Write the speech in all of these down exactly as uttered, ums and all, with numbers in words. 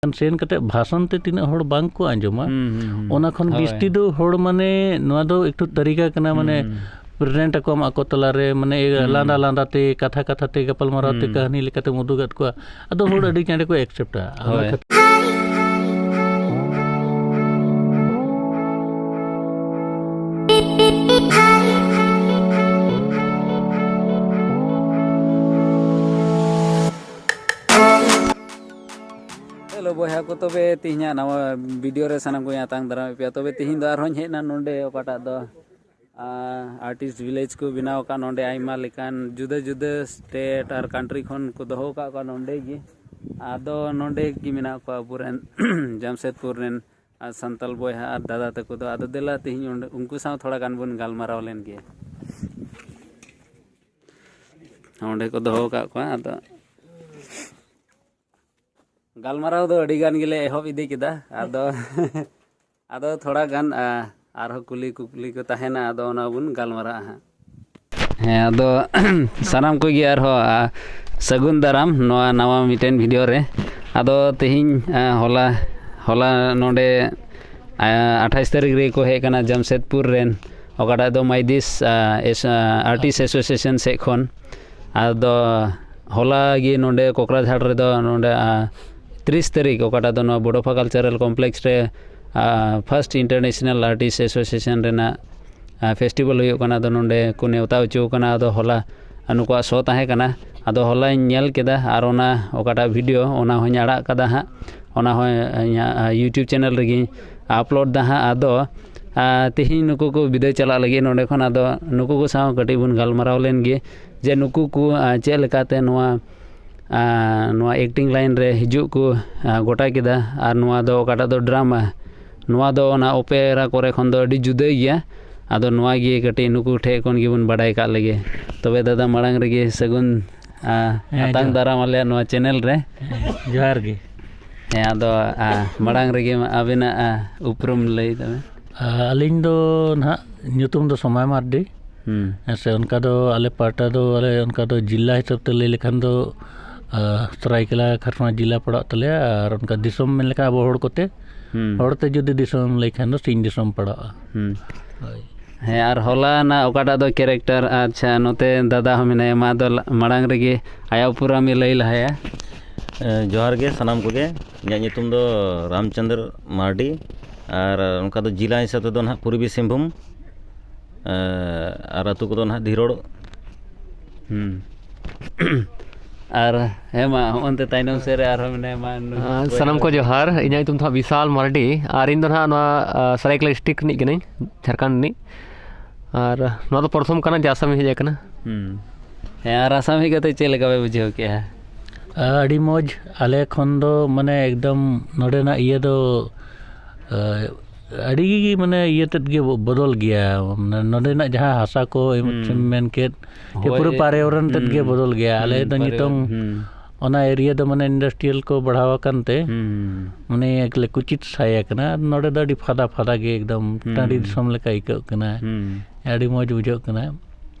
ᱥᱮᱱ ᱠᱟᱛᱮ ᱵᱷᱟᱥᱚᱱ ᱛᱮ ᱛᱤᱱᱟᱹᱜ ᱦᱚᱲ ᱵᱟᱝ ᱠᱚ ᱟᱸᱡᱚᱢᱟ, ᱦᱩᱸ, ᱦᱩᱸ, ᱦᱩᱸ᱾ ᱚᱱᱟ ᱠᱷᱚᱱ ᱦᱳᱭ᱾ ᱵᱤᱥᱛᱤ ᱫᱚ ᱦᱚᱲ, ᱢᱟᱱᱮ, ᱱᱚᱣᱟ ᱫᱚ ᱮᱠᱴᱩ ᱛᱟᱹᱨᱤᱠᱟ ᱠᱟᱱᱟ, ᱢᱟᱱᱮ, ᱦᱩᱸ᱾ ᱯᱨᱮᱡᱮᱱᱴ ᱟᱠᱚᱣᱟᱢ ᱟᱠᱚ ᱛᱟᱞᱟᱨᱮ, ᱢᱟᱱᱮ, ᱤᱭᱟᱹ, ᱦᱩᱸ᱾ ᱞᱟᱸᱫᱟ ᱞᱟᱸᱫᱟ ᱛᱮ, ᱠᱟᱛᱷᱟ ᱠᱟᱛᱷᱟ ᱛᱮ, ᱜᱟᱯᱟᱞᱢᱟᱨᱟᱣ ᱛᱮ, ᱦᱩᱸ᱾ ᱠᱟᱹᱦᱱᱤ ᱞᱮᱠᱟᱛᱮᱢ ᱩᱫᱩᱜᱟᱫ ᱠᱚᱣᱟ, ᱟᱫᱚ ᱦᱚᱲ ᱟᱹᱰᱤ ᱪᱟᱬᱮ ᱠᱚ ᱮᱠᱥᱮᱯᱴᱟ᱾ ᱚᱱᱟ ᱦᱳᱭ᱾ ᱠᱷᱟᱹᱛᱤᱨ ᱦᱮᱞᱳ ᱵᱚᱭᱦᱟ ᱠᱚ, ᱛᱚᱵᱮ ᱛᱮᱦᱮᱧᱟᱜ ᱱᱟᱣᱟ ᱵᱷᱤᱰᱤᱭᱳ ᱨᱮ ᱥᱟᱱᱟᱢ ᱠᱚᱧ ᱟᱛᱟᱝ ᱫᱟᱨᱟᱢᱮᱫ ᱯᱮᱭᱟ᱾ ᱛᱚᱵᱮ ᱛᱮᱦᱮᱧ ᱫᱚ ᱟᱨᱦᱚᱸᱧ ᱦᱮᱡ ᱮᱱᱟ ᱱᱚᱰᱮ, ᱚᱠᱟᱴᱟᱜ ᱫᱚ ᱟᱨᱴᱤᱥᱴ ᱵᱷᱤᱞᱮᱡᱽ ᱠᱚ ᱵᱮᱱᱟᱣ ᱟᱠᱟᱫ᱾ ᱱᱚᱰᱮ ᱟᱭᱢᱟ ᱞᱮᱠᱟᱱ ᱡᱩᱫᱟᱹ ᱡᱩᱫᱟᱹ ᱥᱴᱮᱴ ᱟᱨ ᱠᱟᱱᱴᱨᱤ ᱠᱷᱚᱱ ᱠᱚ ᱫᱚᱦᱚ ᱟᱠᱟᱫ ᱠᱚᱣᱟ ᱱᱚᱰᱮ ᱜᱮ᱾ ᱟᱫᱚ ᱱᱚᱰᱮ ᱜᱮ ᱢᱮᱱᱟᱜ ᱠᱚᱣᱟ ᱟᱵᱚᱨᱮᱱ ᱡᱟᱢᱥᱮᱫᱽᱯᱩᱨ ᱨᱮᱱ ᱟᱨ ᱥᱟᱱᱛᱟᱞ ᱵᱚᱭᱦᱟ ᱟᱨ ᱫᱟᱫᱟ ᱛᱟᱠᱚ ᱫᱚ᱾ ᱟᱫᱚ ᱫᱮᱞᱟ ᱛᱮᱦᱮᱧ ᱚᱸᱰᱮ ᱩᱱᱠᱩ ᱥᱟᱶ ᱛᱷᱚᱲᱟ ᱜᱟᱱ ᱵᱚᱱ ᱜᱟᱞᱢᱟᱨᱟᱣ ᱞᱮᱱ ᱜᱮ᱾ ᱚᱸᱰᱮ ᱠᱚ ᱫᱚᱦᱚ ᱟᱠᱟᱫ ᱠᱚᱣᱟ᱾ ᱟᱫᱚ ᱜᱟᱞᱢᱟᱨᱟᱣ ᱫᱚ ᱟᱹᱰᱤ ᱜᱟᱱ ᱜᱮᱞᱮ ᱮᱦᱚᱵ ᱤᱫᱤ ᱠᱮᱫᱟ᱾ ᱟᱫᱚ ᱟᱫᱚ ᱛᱷᱚᱲᱟ ᱜᱟᱱ, ᱟ, ᱟᱨᱦᱚᱸ ᱠᱩᱞᱤ ᱠᱩᱠᱞᱤ ᱠᱚ ᱛᱟᱦᱮᱱᱟ, ᱟᱫᱚ ᱚᱱᱟ ᱵᱚᱱ ᱜᱟᱞᱢᱟᱨᱟᱜᱼᱟ ᱦᱟᱸᱜ᱾ ᱦᱮᱸ, ᱟᱫᱚ ᱥᱟᱱᱟᱢ ᱠᱚᱜᱮ ᱟᱨᱦᱚᱸ, ᱟ, ᱥᱟᱹᱜᱩᱱ ᱫᱟᱨᱟᱢ ᱱᱚᱣᱟ ᱱᱟᱣᱟ ᱢᱤᱫᱴᱮᱱ ᱵᱷᱤᱰᱤᱭᱳ ᱨᱮ᱾ ᱟᱫᱚ ᱛᱮᱦᱮᱧ, ᱟ, ᱦᱚᱞᱟ, ᱦᱚᱞᱟ ᱱᱚᱰᱮ, ᱟ, ᱟᱴᱷᱟᱥ ᱛᱟᱹᱨᱤᱠᱷ ᱨᱮᱠᱚ ᱦᱮᱡ ᱠᱟᱱᱟ ᱡᱟᱢᱥᱮᱫᱽᱯᱩᱨ ᱨᱮᱱ, ᱚᱠᱟᱴᱟᱜ ᱫᱚ ᱢᱟᱭᱫᱤᱥ, ᱟ, ᱮᱥ-, ᱟ, ᱟᱨᱴᱤᱥᱴ ᱮᱥᱳᱥᱤᱭᱮᱥᱚᱱ ᱥᱮᱫ ᱠᱷᱚᱱ᱾ ᱟᱫᱚ ᱦᱚᱞᱟ ᱜᱮ ᱱᱚᱰᱮ ᱠᱚᱠᱨᱟᱡᱷᱟᱲ ᱨᱮᱫᱚ ᱱᱚᱰᱮ, ᱟ, ᱛᱤᱨᱤᱥ ᱛᱟᱹᱨᱤᱠᱷ, ᱚᱠᱟᱴᱟᱜ ᱫᱚ ᱱᱚᱣᱟ ᱵᱳᱰᱳᱯᱷᱟ ᱠᱟᱞᱪᱟᱨᱟᱞ ᱠᱚᱢᱯᱞᱮᱠᱥ ᱨᱮ, ᱟ, ᱯᱷᱟᱨᱥᱴ ᱤᱱᱴᱟᱨᱱᱮᱥᱱᱟᱞ ᱟᱨᱴᱤᱥᱴ ᱮᱥᱳᱥᱤᱭᱮᱥᱚᱱ ᱨᱮᱱᱟᱜ, ᱟ, ᱯᱷᱮᱥᱴᱤᱵᱷᱟᱞ ᱦᱩᱭᱩᱜ ᱠᱟᱱᱟ᱾ ᱟᱫᱚ ᱱᱚᱰᱮ ᱠᱚ ᱱᱮᱣᱛᱟ ᱦᱚᱪᱚ ᱠᱟᱱᱟ᱾ ᱟᱫᱚ ᱦᱚᱞᱟ ᱱᱩᱠᱩᱣᱟᱜ ᱥᱳ ᱛᱟᱦᱮᱸ ᱠᱟᱱᱟ᱾ ᱟᱫᱚ ᱦᱚᱞᱟᱧ ᱧᱮᱞ ᱠᱮᱫᱟ, ᱟᱨ ᱚᱱᱟ ᱚᱠᱟᱴᱟᱜ ᱵᱷᱤᱰᱤᱭᱳ, ᱚᱱᱟ ᱦᱚᱸᱧ ᱟᱲᱟᱜ ᱠᱟᱫᱟ ᱦᱟᱸᱜ, ᱚᱱᱟ ᱦᱚᱸ ᱤᱧᱟᱹᱜ, ᱟ, YouTube ᱪᱮᱱᱮᱞ ᱨᱮᱜᱮᱧ ᱟᱯᱞᱳᱰ ᱫᱟ ᱦᱟᱸᱜ᱾ ᱟᱫᱚ, ᱟ, ᱛᱮᱦᱮᱧ ᱱᱩᱠᱩ ᱠᱚ ᱵᱤᱫᱟᱹᱭ ᱪᱟᱞᱟᱜ ᱞᱟᱹᱜᱤᱫ, ᱱᱚᱰᱮ ᱠᱷᱚᱱ ᱟᱫᱚ ᱱᱩᱠᱩ ᱠᱚ ᱥᱟᱶ ᱠᱟᱹᱴᱤᱡ ᱵᱚᱱ ᱜᱟᱞᱢᱟᱨᱟᱣ ᱞᱮᱱ ᱜᱮ, ᱡᱮ ᱱᱩᱠᱩ ᱠᱚ, ᱟ, ᱪᱮᱫ ᱞᱮᱠᱟᱛᱮ ᱱᱚᱣᱟ, ᱟ, ᱱᱚᱣᱟ ᱮᱠᱴᱤᱝ ᱞᱟᱭᱤᱱ ᱨᱮ ᱦᱤᱡᱩᱜ ᱠᱚ, ᱟ, ᱜᱚᱴᱟ ᱠᱮᱫᱟ᱾ ᱟᱨ ᱱᱚᱣᱟ ᱫᱚ ᱚᱠᱟᱴᱟᱜ ᱫᱚ ᱰᱨᱟᱢᱟ, ᱱᱚᱣᱟ ᱫᱚ ᱚᱱᱟ ᱚᱯᱮᱨᱟ ᱠᱚᱨᱮ ᱠᱷᱚᱱ ᱫᱚ ᱟᱹᱰᱤ ᱡᱩᱫᱟᱹ ᱜᱮᱭᱟ᱾ ᱟᱫᱚ ᱱᱚᱣᱟ ᱜᱮ ᱠᱟᱹᱴᱤᱡ ᱱᱩᱠᱩ ᱴᱷᱮᱡ ᱠᱷᱚᱱ ᱜᱮᱵᱚᱱ ᱵᱟᱰᱟᱭ ᱠᱟᱜ ᱞᱮᱜᱮ᱾ ᱛᱚᱵᱮ ᱫᱟᱫᱟ, ᱢᱟᱲᱟᱝ ᱨᱮᱜᱮ ᱥᱟᱹᱜᱩᱱ, ᱟ, ᱦᱮᱸ, ᱟᱛᱟᱝ ᱡᱚᱦᱟᱨ᱾ ᱫᱟᱨᱟᱢ ᱟᱞᱮᱭᱟᱜ ᱱᱚᱣᱟ ᱪᱮᱱᱮᱞ ᱨᱮ᱾ ᱡᱚᱦᱟᱨ ᱜᱮ᱾ ᱦᱮᱸ, ᱟᱫᱚ, ᱟ, ᱢᱟᱲᱟᱝ ᱨᱮᱜᱮ ᱟᱵᱮᱱᱟᱜ, ᱟ, ᱩᱯᱨᱩᱢ ᱞᱟᱹᱭ ᱛᱟᱵᱮᱱ᱾ ᱟ, ᱟᱹᱞᱤᱧ ᱫᱚ ᱱᱟᱦᱟᱜ ᱧᱩᱛᱩᱢ ᱫᱚ ᱥᱚᱢᱟᱭ ᱢᱟᱨᱰᱤ᱾ ᱦᱩᱸ᱾ ᱦᱮᱸ ᱥᱮ, ᱚᱱᱠᱟ ᱫᱚ ᱟᱞᱮ ᱯᱟᱦᱴᱟ ᱫᱚ, ᱟᱞᱮ ᱚᱱᱠᱟ ᱫᱚ ᱡᱤᱞᱟ ᱦᱤᱥᱟᱹᱵ ᱛᱮ ᱞᱟᱹᱭ ᱞᱮᱠᱷᱟᱱ ᱫᱚ ᱟᱨ ᱥᱚᱨᱟᱭᱠᱮᱞᱟ ᱠᱷᱟᱨᱥᱚᱶᱟ ᱡᱮᱞᱟ ᱯᱟᱲᱟᱜ ᱛᱟᱞᱮᱭᱟ᱾ ᱟᱨ ᱚᱱᱠᱟ ᱫᱤᱥᱚᱢ ᱢᱮᱱ ᱞᱮᱠᱷᱟᱱ ᱟᱵᱚ ᱦᱚᱲ ᱠᱚᱛᱮ, ᱦᱩᱸ᱾ ᱦᱚᱲᱛᱮ ᱡᱩᱫᱤ ᱫᱤᱥᱚᱢ ᱮᱢ ᱞᱟᱹᱭ ᱠᱷᱟᱱ ᱫᱚ ᱥᱤᱧ ᱫᱤᱥᱚᱢ ᱯᱟᱲᱟᱜᱼᱟ᱾ ᱦᱩᱸ᱾ ᱦᱳᱭ᱾ ᱦᱮᱸ, ᱟᱨ ᱦᱚᱞᱟᱱᱟᱜ ᱚᱠᱟᱴᱟᱜ ᱫᱚ ᱠᱮᱨᱮᱠᱴᱟᱨ, ᱟᱪᱪᱷᱟ, ᱱᱚᱛᱮ ᱫᱟᱫᱟ ᱦᱚᱸ ᱢᱮᱱᱟᱭᱟ, ᱢᱟ ᱫᱚ ᱞᱟ-, ᱢᱟᱲᱟᱝ ᱨᱮᱜᱮ ᱟᱭᱟᱜ ᱩᱯᱨᱩᱢ ᱮ ᱞᱟᱹᱭ ᱞᱟᱦᱟᱭᱟ᱾ ᱮ, ᱡᱚᱦᱟᱨ ᱜᱮ ᱥᱟᱱᱟᱢ ᱠᱚᱜᱮ᱾ ᱤᱧᱟᱹᱜ ᱧᱩᱛᱩᱢ ᱫᱚ ᱨᱟᱢᱪᱚᱸᱫᱽᱨ ᱢᱟᱨᱰᱤ, ᱟᱨ ᱚᱱᱠᱟ ᱫᱚ ᱡᱮᱞᱟ ᱦᱤᱥᱟᱹᱵ ᱛᱮᱫᱚ ᱱᱟᱦᱟᱜ ᱯᱩᱨᱵᱤ ᱥᱤᱝᱵᱷᱩᱢ, ᱮ, ᱟᱨ ᱟᱹᱛᱩ ᱠᱚᱫᱚ ᱱᱟᱦᱟᱜ ᱫᱷᱤᱨᱳᱲ᱾ ᱦᱩᱸ᱾ ᱟᱨ ᱦᱮᱸ ᱢᱟ, ᱦᱚᱸᱜᱼᱚᱱᱛᱮ ᱛᱟᱭᱱᱚᱢ ᱥᱮᱫ ᱨᱮ ᱟᱨᱦᱚᱸ ᱢᱮᱱᱟᱭᱟ, ᱢᱟ, ᱱᱩᱭ ᱟᱨ ᱵᱚᱭᱦᱟ᱾ ᱥᱟᱱᱟᱢ ᱠᱚ ᱡᱚᱦᱟᱨ, ᱤᱧᱟᱹᱜ ᱧᱩᱛᱩᱢ ᱫᱚ ᱦᱟᱸᱜ ᱵᱤᱥᱟᱞ ᱢᱟᱨᱰᱤ, ᱟᱨ ᱤᱧ ᱫᱚ ᱱᱟᱦᱟᱜ ᱱᱚᱣᱟ, ᱟ, ᱥᱟᱨᱟᱭᱠᱮᱞᱟ ᱰᱤᱥᱴᱨᱤᱠᱴ ᱨᱤᱱᱤᱡ ᱠᱟᱹᱱᱟᱹᱧ, ᱡᱷᱟᱲᱠᱷᱚᱸᱰ ᱨᱤᱱᱤᱡ᱾ ᱟᱨ ᱱᱚᱣᱟ ᱫᱚ ᱯᱨᱚᱛᱷᱚᱢ ᱠᱟᱱᱟ ᱡᱮ ᱟᱥᱟᱢ ᱤᱧ ᱦᱮᱡ ᱟᱠᱟᱱᱟ᱾ ᱦᱩᱸ᱾ ᱦᱮᱸ, ᱟᱨ ᱟᱥᱟᱢ ᱦᱮᱡ ᱠᱟᱛᱮ ᱪᱮᱫ ᱞᱮᱠᱟ ᱯᱮ ᱵᱩᱡᱷᱟᱹᱣ ᱠᱮᱜᱼᱟ? ᱟᱹᱰᱤ ᱢᱚᱡᱽ᱾ ᱟᱞᱮ ᱠᱷᱚᱱ ᱫᱚ ᱢᱟᱱᱮ ᱮᱠᱫᱚᱢ ᱱᱚᱰᱮᱱᱟᱜ ᱤᱭᱟᱹ ᱫᱚ, ᱟ, ᱟᱹᱰᱤ ᱜᱮ ᱢᱟᱱᱮ ᱤᱭᱟᱹ ᱛᱮᱫ ᱜᱮ ᱵᱚ-, ᱵᱚᱫᱚᱞ ᱜᱮᱭᱟ᱾ ᱢᱟᱱᱮ ᱱᱚᱰᱮᱱᱟᱜ ᱡᱟᱦᱟᱸ ᱦᱟᱥᱟ ᱠᱚ ᱮᱢ-, ᱦᱩᱸ᱾ ᱮᱢ ᱢᱮᱱ ᱠᱮᱫ, ᱡᱮ ᱦᱳᱭ᱾ ᱯᱩᱨᱟᱹ ᱯᱟᱨᱭᱟᱵᱚᱨᱚᱱ ᱛᱮᱫ ᱜᱮ ᱦᱩᱸ᱾ ᱵᱚᱫᱚᱞ ᱜᱮᱭᱟ᱾ ᱟᱞᱮ ᱦᱩᱸ, ᱫᱚ ᱯᱟᱨᱭᱟᱵᱚᱨᱚᱱ᱾ ᱱᱤᱛᱚᱝ ᱦᱩᱸ᱾ ᱚᱱᱟ ᱮᱨᱤᱭᱟ ᱫᱚ ᱢᱟᱱᱮ ᱤᱱᱰᱟᱥᱴᱨᱤᱭᱟᱞ ᱠᱚ ᱵᱟᱲᱦᱟᱣ ᱟᱠᱟᱱ ᱛᱮ, ᱦᱩᱸ᱾ ᱢᱟᱱᱮ ᱮᱠᱞᱮ ᱠᱩᱪᱤᱛ ᱥᱟᱭ ᱟᱠᱟᱱᱟ᱾ ᱟᱨ ᱱᱚᱰᱮ ᱫᱚ ᱟᱹᱰᱤ ᱯᱷᱟᱫᱟ ᱯᱷᱟᱫᱟ ᱜᱮ ᱮᱠᱫᱚᱢ ᱦᱩᱸ᱾ ᱴᱟᱺᱰᱤ ᱫᱤᱥᱚᱢ ᱞᱮᱠᱟ ᱟᱹᱭᱠᱟᱹᱜ ᱠᱟᱱᱟ᱾ ᱦᱩᱸ᱾ ᱟᱹᱰᱤ ᱢᱚᱡᱽ ᱵᱩᱡᱷᱟᱹᱜ ᱠᱟᱱᱟ᱾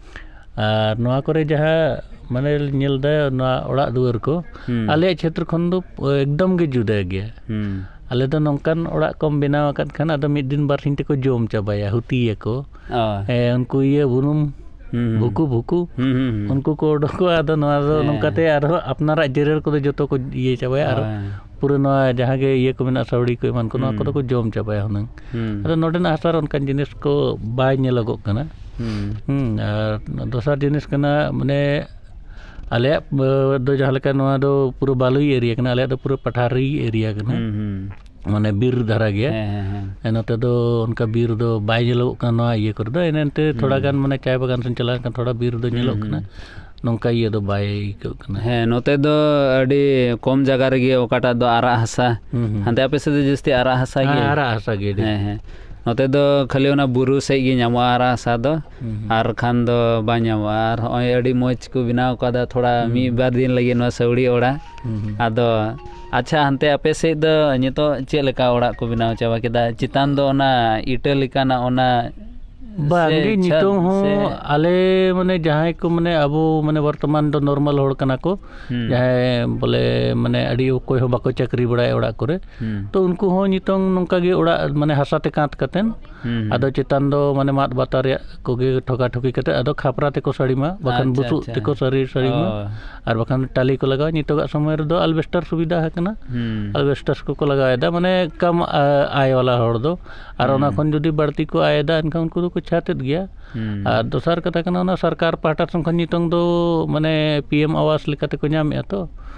ᱟᱨ ᱱᱚᱣᱟ ᱠᱚᱨᱮ ᱡᱟᱦᱟᱸ ᱢᱟᱱᱮ ᱧᱮᱞ ᱮᱫᱟ, ᱱᱚᱣᱟ ᱚᱲᱟᱜ ᱫᱩᱣᱟᱹᱨ ᱠᱚ ᱦᱩᱸ᱾ ᱟᱞᱮᱭᱟᱜ ᱪᱷᱮᱛᱨᱚ ᱠᱷᱚᱱ ᱫᱚ ᱮᱠᱫᱚᱢ ᱜᱮ ᱡᱩᱫᱟᱹ ᱜᱮᱭᱟ᱾ ᱦᱩᱸ᱾ ᱟᱞᱮ ᱫᱚ ᱱᱚᱝᱠᱟᱱ ᱚᱲᱟᱜ ᱠᱚᱢ ᱵᱮᱱᱟᱣ ᱟᱠᱟᱫ ᱠᱷᱟᱱ ᱟᱫᱚ ᱢᱤᱫ ᱫᱤᱱ ᱵᱟᱨ ᱥᱤᱧ ᱛᱮᱠᱚ ᱡᱚᱢ ᱪᱟᱵᱟᱭᱟ, ᱦᱩᱛᱤᱭᱟᱠᱚ᱾ ᱚ᱾ ᱦᱮᱸ, ᱩᱱᱠᱩ ᱤᱭᱟᱹ ᱵᱩᱱᱩᱢ ᱦᱩᱸ, ᱦᱩᱸ᱾ ᱵᱷᱩᱠᱩ ᱵᱷᱩᱠᱩ, ᱦᱩᱸ, ᱦᱩᱸ, ᱦᱩᱸ᱾ ᱩᱱᱠᱩ ᱠᱚ ᱚᱰᱚᱠᱚᱜᱼᱟ᱾ ᱟᱫᱚ ᱱᱚᱣᱟ ᱫᱚ ᱦᱮᱸ᱾ ᱱᱚᱝᱠᱟᱛᱮ ᱟᱨᱦᱚᱸ ᱟᱯᱱᱟᱨᱟᱜ ᱡᱮᱨᱮᱲ ᱠᱚᱫᱚ ᱡᱚᱛᱚ ᱠᱚ ᱤᱭᱟᱹ ᱪᱟᱵᱟᱭᱟ᱾ ᱟᱨ ᱦᱳᱭ᱾ ᱯᱩᱨᱟᱹ ᱱᱚᱣᱟ ᱡᱟᱦᱟᱸ ᱜᱮ ᱤᱭᱟᱹ ᱠᱚ ᱢᱮᱱᱟᱜᱼᱟ, ᱥᱟᱹᱣᱲᱤ ᱠᱚ ᱮᱢᱟᱱ ᱠᱚ, ᱱᱚᱣᱟ ᱦᱩᱸ᱾ ᱠᱚᱫᱚ ᱠᱚ ᱡᱚᱢ ᱪᱟᱵᱟᱭᱟ ᱦᱩᱱᱟᱹᱝ᱾ ᱦᱩᱸ᱾ ᱟᱫᱚ ᱱᱚᱰᱮᱱᱟᱜ ᱦᱟᱥᱟ ᱨᱮ ᱚᱱᱠᱟᱱ ᱡᱤᱱᱤᱥ ᱠᱚ ᱵᱟᱭ ᱧᱮᱞᱚᱜᱚᱜ ᱠᱟᱱᱟ᱾ ᱦᱩᱸ᱾ ᱦᱩᱸ, ᱟᱨ ᱫᱚᱥᱟᱨ ᱡᱤᱱᱤᱥ ᱠᱟᱱᱟ, ᱢᱟᱱᱮ, ᱟᱞᱮᱭᱟᱜ, ᱮ, ᱫᱚ ᱡᱟᱦᱟᱸ ᱞᱮᱠᱟ, ᱱᱚᱣᱟ ᱫᱚ ᱯᱩᱨᱟᱹ ᱵᱟᱞᱩᱭ ᱮᱨᱤᱭᱟ ᱠᱟᱱᱟ, ᱟᱞᱮᱭᱟᱜ ᱫᱚ ᱯᱩᱨᱟᱹ ᱯᱟᱴᱷᱟᱨᱤ ᱮᱨᱤᱭᱟ ᱠᱟᱱᱟ᱾ ᱦᱩᱸ, ᱦᱩᱸ᱾ ᱢᱟᱱᱮ ᱵᱤᱨ ᱫᱷᱟᱨᱟ ᱜᱮᱭᱟ᱾ ᱦᱮᱸ, ᱦᱮᱸ, ᱦᱮᱸ᱾ ᱦᱮᱸ, ᱱᱚᱛᱮ ᱫᱚ ᱚᱱᱠᱟ ᱵᱤᱨ ᱫᱚ ᱵᱟᱭ ᱧᱮᱞᱚᱜᱚᱜ ᱠᱟᱱᱟ ᱱᱚᱣᱟ ᱤᱭᱟᱹ ᱠᱚᱨᱮ ᱫᱚ᱾ ᱮᱱ ᱮᱱᱛᱮ ᱛᱷᱚᱲᱟ ᱦᱩᱸ᱾ ᱜᱟᱱ ᱢᱟᱱᱮ ᱪᱟᱭ ᱵᱟᱜᱟᱱ ᱥᱮᱫ ᱪᱟᱞᱟᱣ ᱞᱮᱱᱠᱷᱟᱱ ᱛᱷᱚᱲᱟ ᱵᱤᱨ ᱫᱚ ᱦᱩᱸ, ᱧᱮᱞᱚᱜ ᱦᱩᱸ᱾ ᱠᱟᱱᱟ᱾ ᱱᱚᱝᱠᱟ ᱤᱭᱟᱹ ᱫᱚ ᱵᱟᱭ ᱟᱹᱭᱠᱟᱹᱜ ᱠᱟᱱᱟ᱾ ᱦᱮᱸ, ᱱᱚᱛᱮ ᱫᱚ ᱟᱹᱰᱤ ᱠᱚᱢ ᱡᱟᱭᱜᱟ ᱨᱮᱜᱮ ᱚᱠᱟᱴᱟᱜ ᱫᱚ ᱟᱨᱟᱜ ᱦᱟᱥᱟ᱾ ᱦᱩᱸ, ᱦᱩᱸ᱾ ᱦᱟᱱᱛᱮ ᱟᱯᱮ ᱥᱮᱫ ᱫᱚ ᱡᱟᱹᱥᱛᱤ ᱟᱨᱟᱜ ᱦᱟᱥᱟ ᱜᱮ? ᱦᱮᱸ, ᱟᱨᱟᱜ ᱦᱟᱥᱟ ᱜᱮ ᱰᱷᱮᱨ᱾ ᱦᱮᱸ, ᱦᱮᱸ᱾ ᱱᱚᱛᱮ ᱫᱚ ᱠᱷᱟᱹᱞᱤ ᱚᱱᱟ ᱵᱩᱨᱩ ᱥᱮᱫ ᱜᱮ ᱧᱟᱢᱚᱜᱼᱟ ᱟᱨᱟᱜ ᱦᱟᱥᱟ ᱫᱚ᱾ ᱦᱩᱸ, ᱦᱩᱸ᱾ ᱟᱨ ᱠᱷᱟᱱ ᱫᱚ ᱵᱟᱝ ᱧᱟᱢᱚᱜᱼᱟ᱾ ᱟᱨ ᱦᱚᱸᱜᱼᱚᱭ ᱟᱹᱰᱤ ᱢᱚᱡᱽ ᱠᱚ ᱵᱮᱱᱟᱣ ᱠᱟᱫᱟ ᱛᱷᱚᱲᱟ ᱦᱩᱸ᱾ ᱢᱤᱫ ᱵᱟᱨ ᱫᱤᱱ ᱞᱟᱹᱜᱤᱫ ᱱᱚᱣᱟ ᱥᱟᱹᱣᱲᱤ ᱚᱲᱟᱜ᱾ ᱦᱩᱸ, ᱦᱩᱸ᱾ ᱟᱫᱚ ᱟᱪᱪᱷᱟ, ᱦᱟᱱᱛᱮ ᱟᱯᱮ ᱥᱮᱫ ᱫᱚ ᱱᱤᱛᱚᱜ ᱪᱮᱫ ᱞᱮᱠᱟ ᱚᱲᱟᱜ ᱠᱚ ᱵᱮᱱᱟᱣ ᱪᱟᱵᱟ ᱠᱮᱫᱟ? ᱪᱮᱛᱟᱱ ᱫᱚ ᱚᱱᱟ ᱤᱴᱟᱹ ᱞᱮᱠᱟᱱᱟᱜ ᱚᱱᱟ ᱵᱟᱝ ᱥᱮ ᱜᱮ, ᱪᱷᱟᱹᱛ ᱱᱤᱛᱚᱝ ᱦᱚᱸ ᱥᱮ ᱟᱞᱮ ᱢᱟᱱᱮ ᱡᱟᱦᱟᱸᱭ ᱠᱚ ᱢᱟᱱᱮ ᱟᱵᱚ ᱢᱟᱱᱮ ᱵᱚᱨᱛᱚᱢᱟᱱ ᱫᱚ ᱱᱚᱨᱢᱟᱞ ᱦᱚᱲ ᱠᱟᱱᱟ ᱠᱚ, ᱦᱩᱸ᱾ ᱡᱟᱦᱟᱸᱭ ᱵᱚᱞᱮ ᱢᱟᱱᱮ ᱟᱹᱰᱤ ᱚᱠᱚᱭ ᱦᱚᱸ ᱵᱟᱠᱚ ᱪᱟᱹᱠᱨᱤ ᱵᱟᱲᱟᱭᱟ ᱚᱲᱟᱜ ᱠᱚᱨᱮ, ᱦᱩᱸ᱾ ᱛᱚ ᱩᱱᱠᱩ ᱦᱚᱸ ᱱᱤᱛᱚᱝ ᱱᱚᱝᱠᱟ ᱜᱮ ᱚᱲᱟᱜ ᱢᱟᱱᱮ ᱦᱟᱥᱟ ᱛᱮ ᱠᱟᱸᱛ ᱠᱟᱛᱮᱱ, ᱦᱩᱸ, ᱦᱩᱸ᱾ ᱟᱫᱚ ᱪᱮᱛᱟᱱ ᱫᱚ ᱢᱟᱱᱮ ᱢᱟᱫ ᱵᱟᱛᱟ ᱨᱮᱭᱟᱜ ᱠᱚᱜᱮ ᱴᱷᱚᱠᱟ ᱴᱷᱚᱠᱤ ᱠᱟᱛᱮ, ᱟᱫᱚ ᱠᱷᱟᱯᱨᱟ ᱛᱮᱠᱚ ᱥᱟᱹᱲᱤᱢᱟ, ᱵᱟᱠᱷᱟᱱ ᱟᱪᱪᱷᱟ, ᱵᱩᱥᱩᱵ ᱟᱪᱪᱷᱟ᱾ ᱛᱮᱠᱚ ᱥᱟᱹᱨᱤ ᱥᱟᱹᱲᱤᱢᱟ, ᱚ᱾ ᱟᱨ ᱵᱟᱠᱷᱟᱱ ᱴᱟᱹᱞᱤ ᱠᱚ ᱞᱟᱜᱟᱣᱟ᱾ ᱱᱤᱛᱚᱜᱟᱜ ᱥᱚᱢᱚᱭ ᱨᱮᱫᱚ ᱟᱞᱵᱮᱥᱴᱟᱨ ᱥᱩᱵᱤᱫᱷᱟ ᱟᱠᱟᱱᱟ, ᱦᱩᱸ᱾ ᱟᱞᱵᱮᱥᱴᱟᱨ ᱠᱚᱠᱚ ᱞᱟᱜᱟᱣᱮᱫᱟ, ᱢᱟᱱᱮ ᱠᱚᱢ, ᱟ-, ᱟᱭ ᱣᱟᱞᱟ ᱦᱚᱲ ᱫᱚ᱾ ᱟᱨ ᱚᱱᱟ ᱦᱩᱸ᱾ ᱠᱷᱚᱱ ᱡᱩᱫᱤ ᱵᱟᱹᱲᱛᱤ ᱠᱚ ᱟᱭᱮᱫᱟ, ᱮᱱᱠᱷᱟᱱ ᱩᱱᱠᱩ ᱫᱚᱠᱚ ᱪᱷᱟᱛᱮᱫ ᱜᱮᱭᱟ᱾ ᱦᱩᱸ᱾ ᱟᱨ ᱫᱚᱥᱟᱨ ᱠᱟᱛᱷᱟ ᱠᱟᱱᱟ, ᱚᱱᱟ ᱥᱚᱨᱠᱟᱨ ᱯᱟᱦᱴᱟ ᱥᱮᱱ ᱠᱷᱚᱱ ᱱᱤᱛᱚᱝ ᱫᱚ ᱢᱟᱱᱮ ᱯᱤ ᱮᱢ ᱟᱣᱟᱥ ᱞᱮᱠᱟᱛᱮ ᱠᱚ ᱧᱟᱢᱮᱫᱼᱟ ᱛᱚ,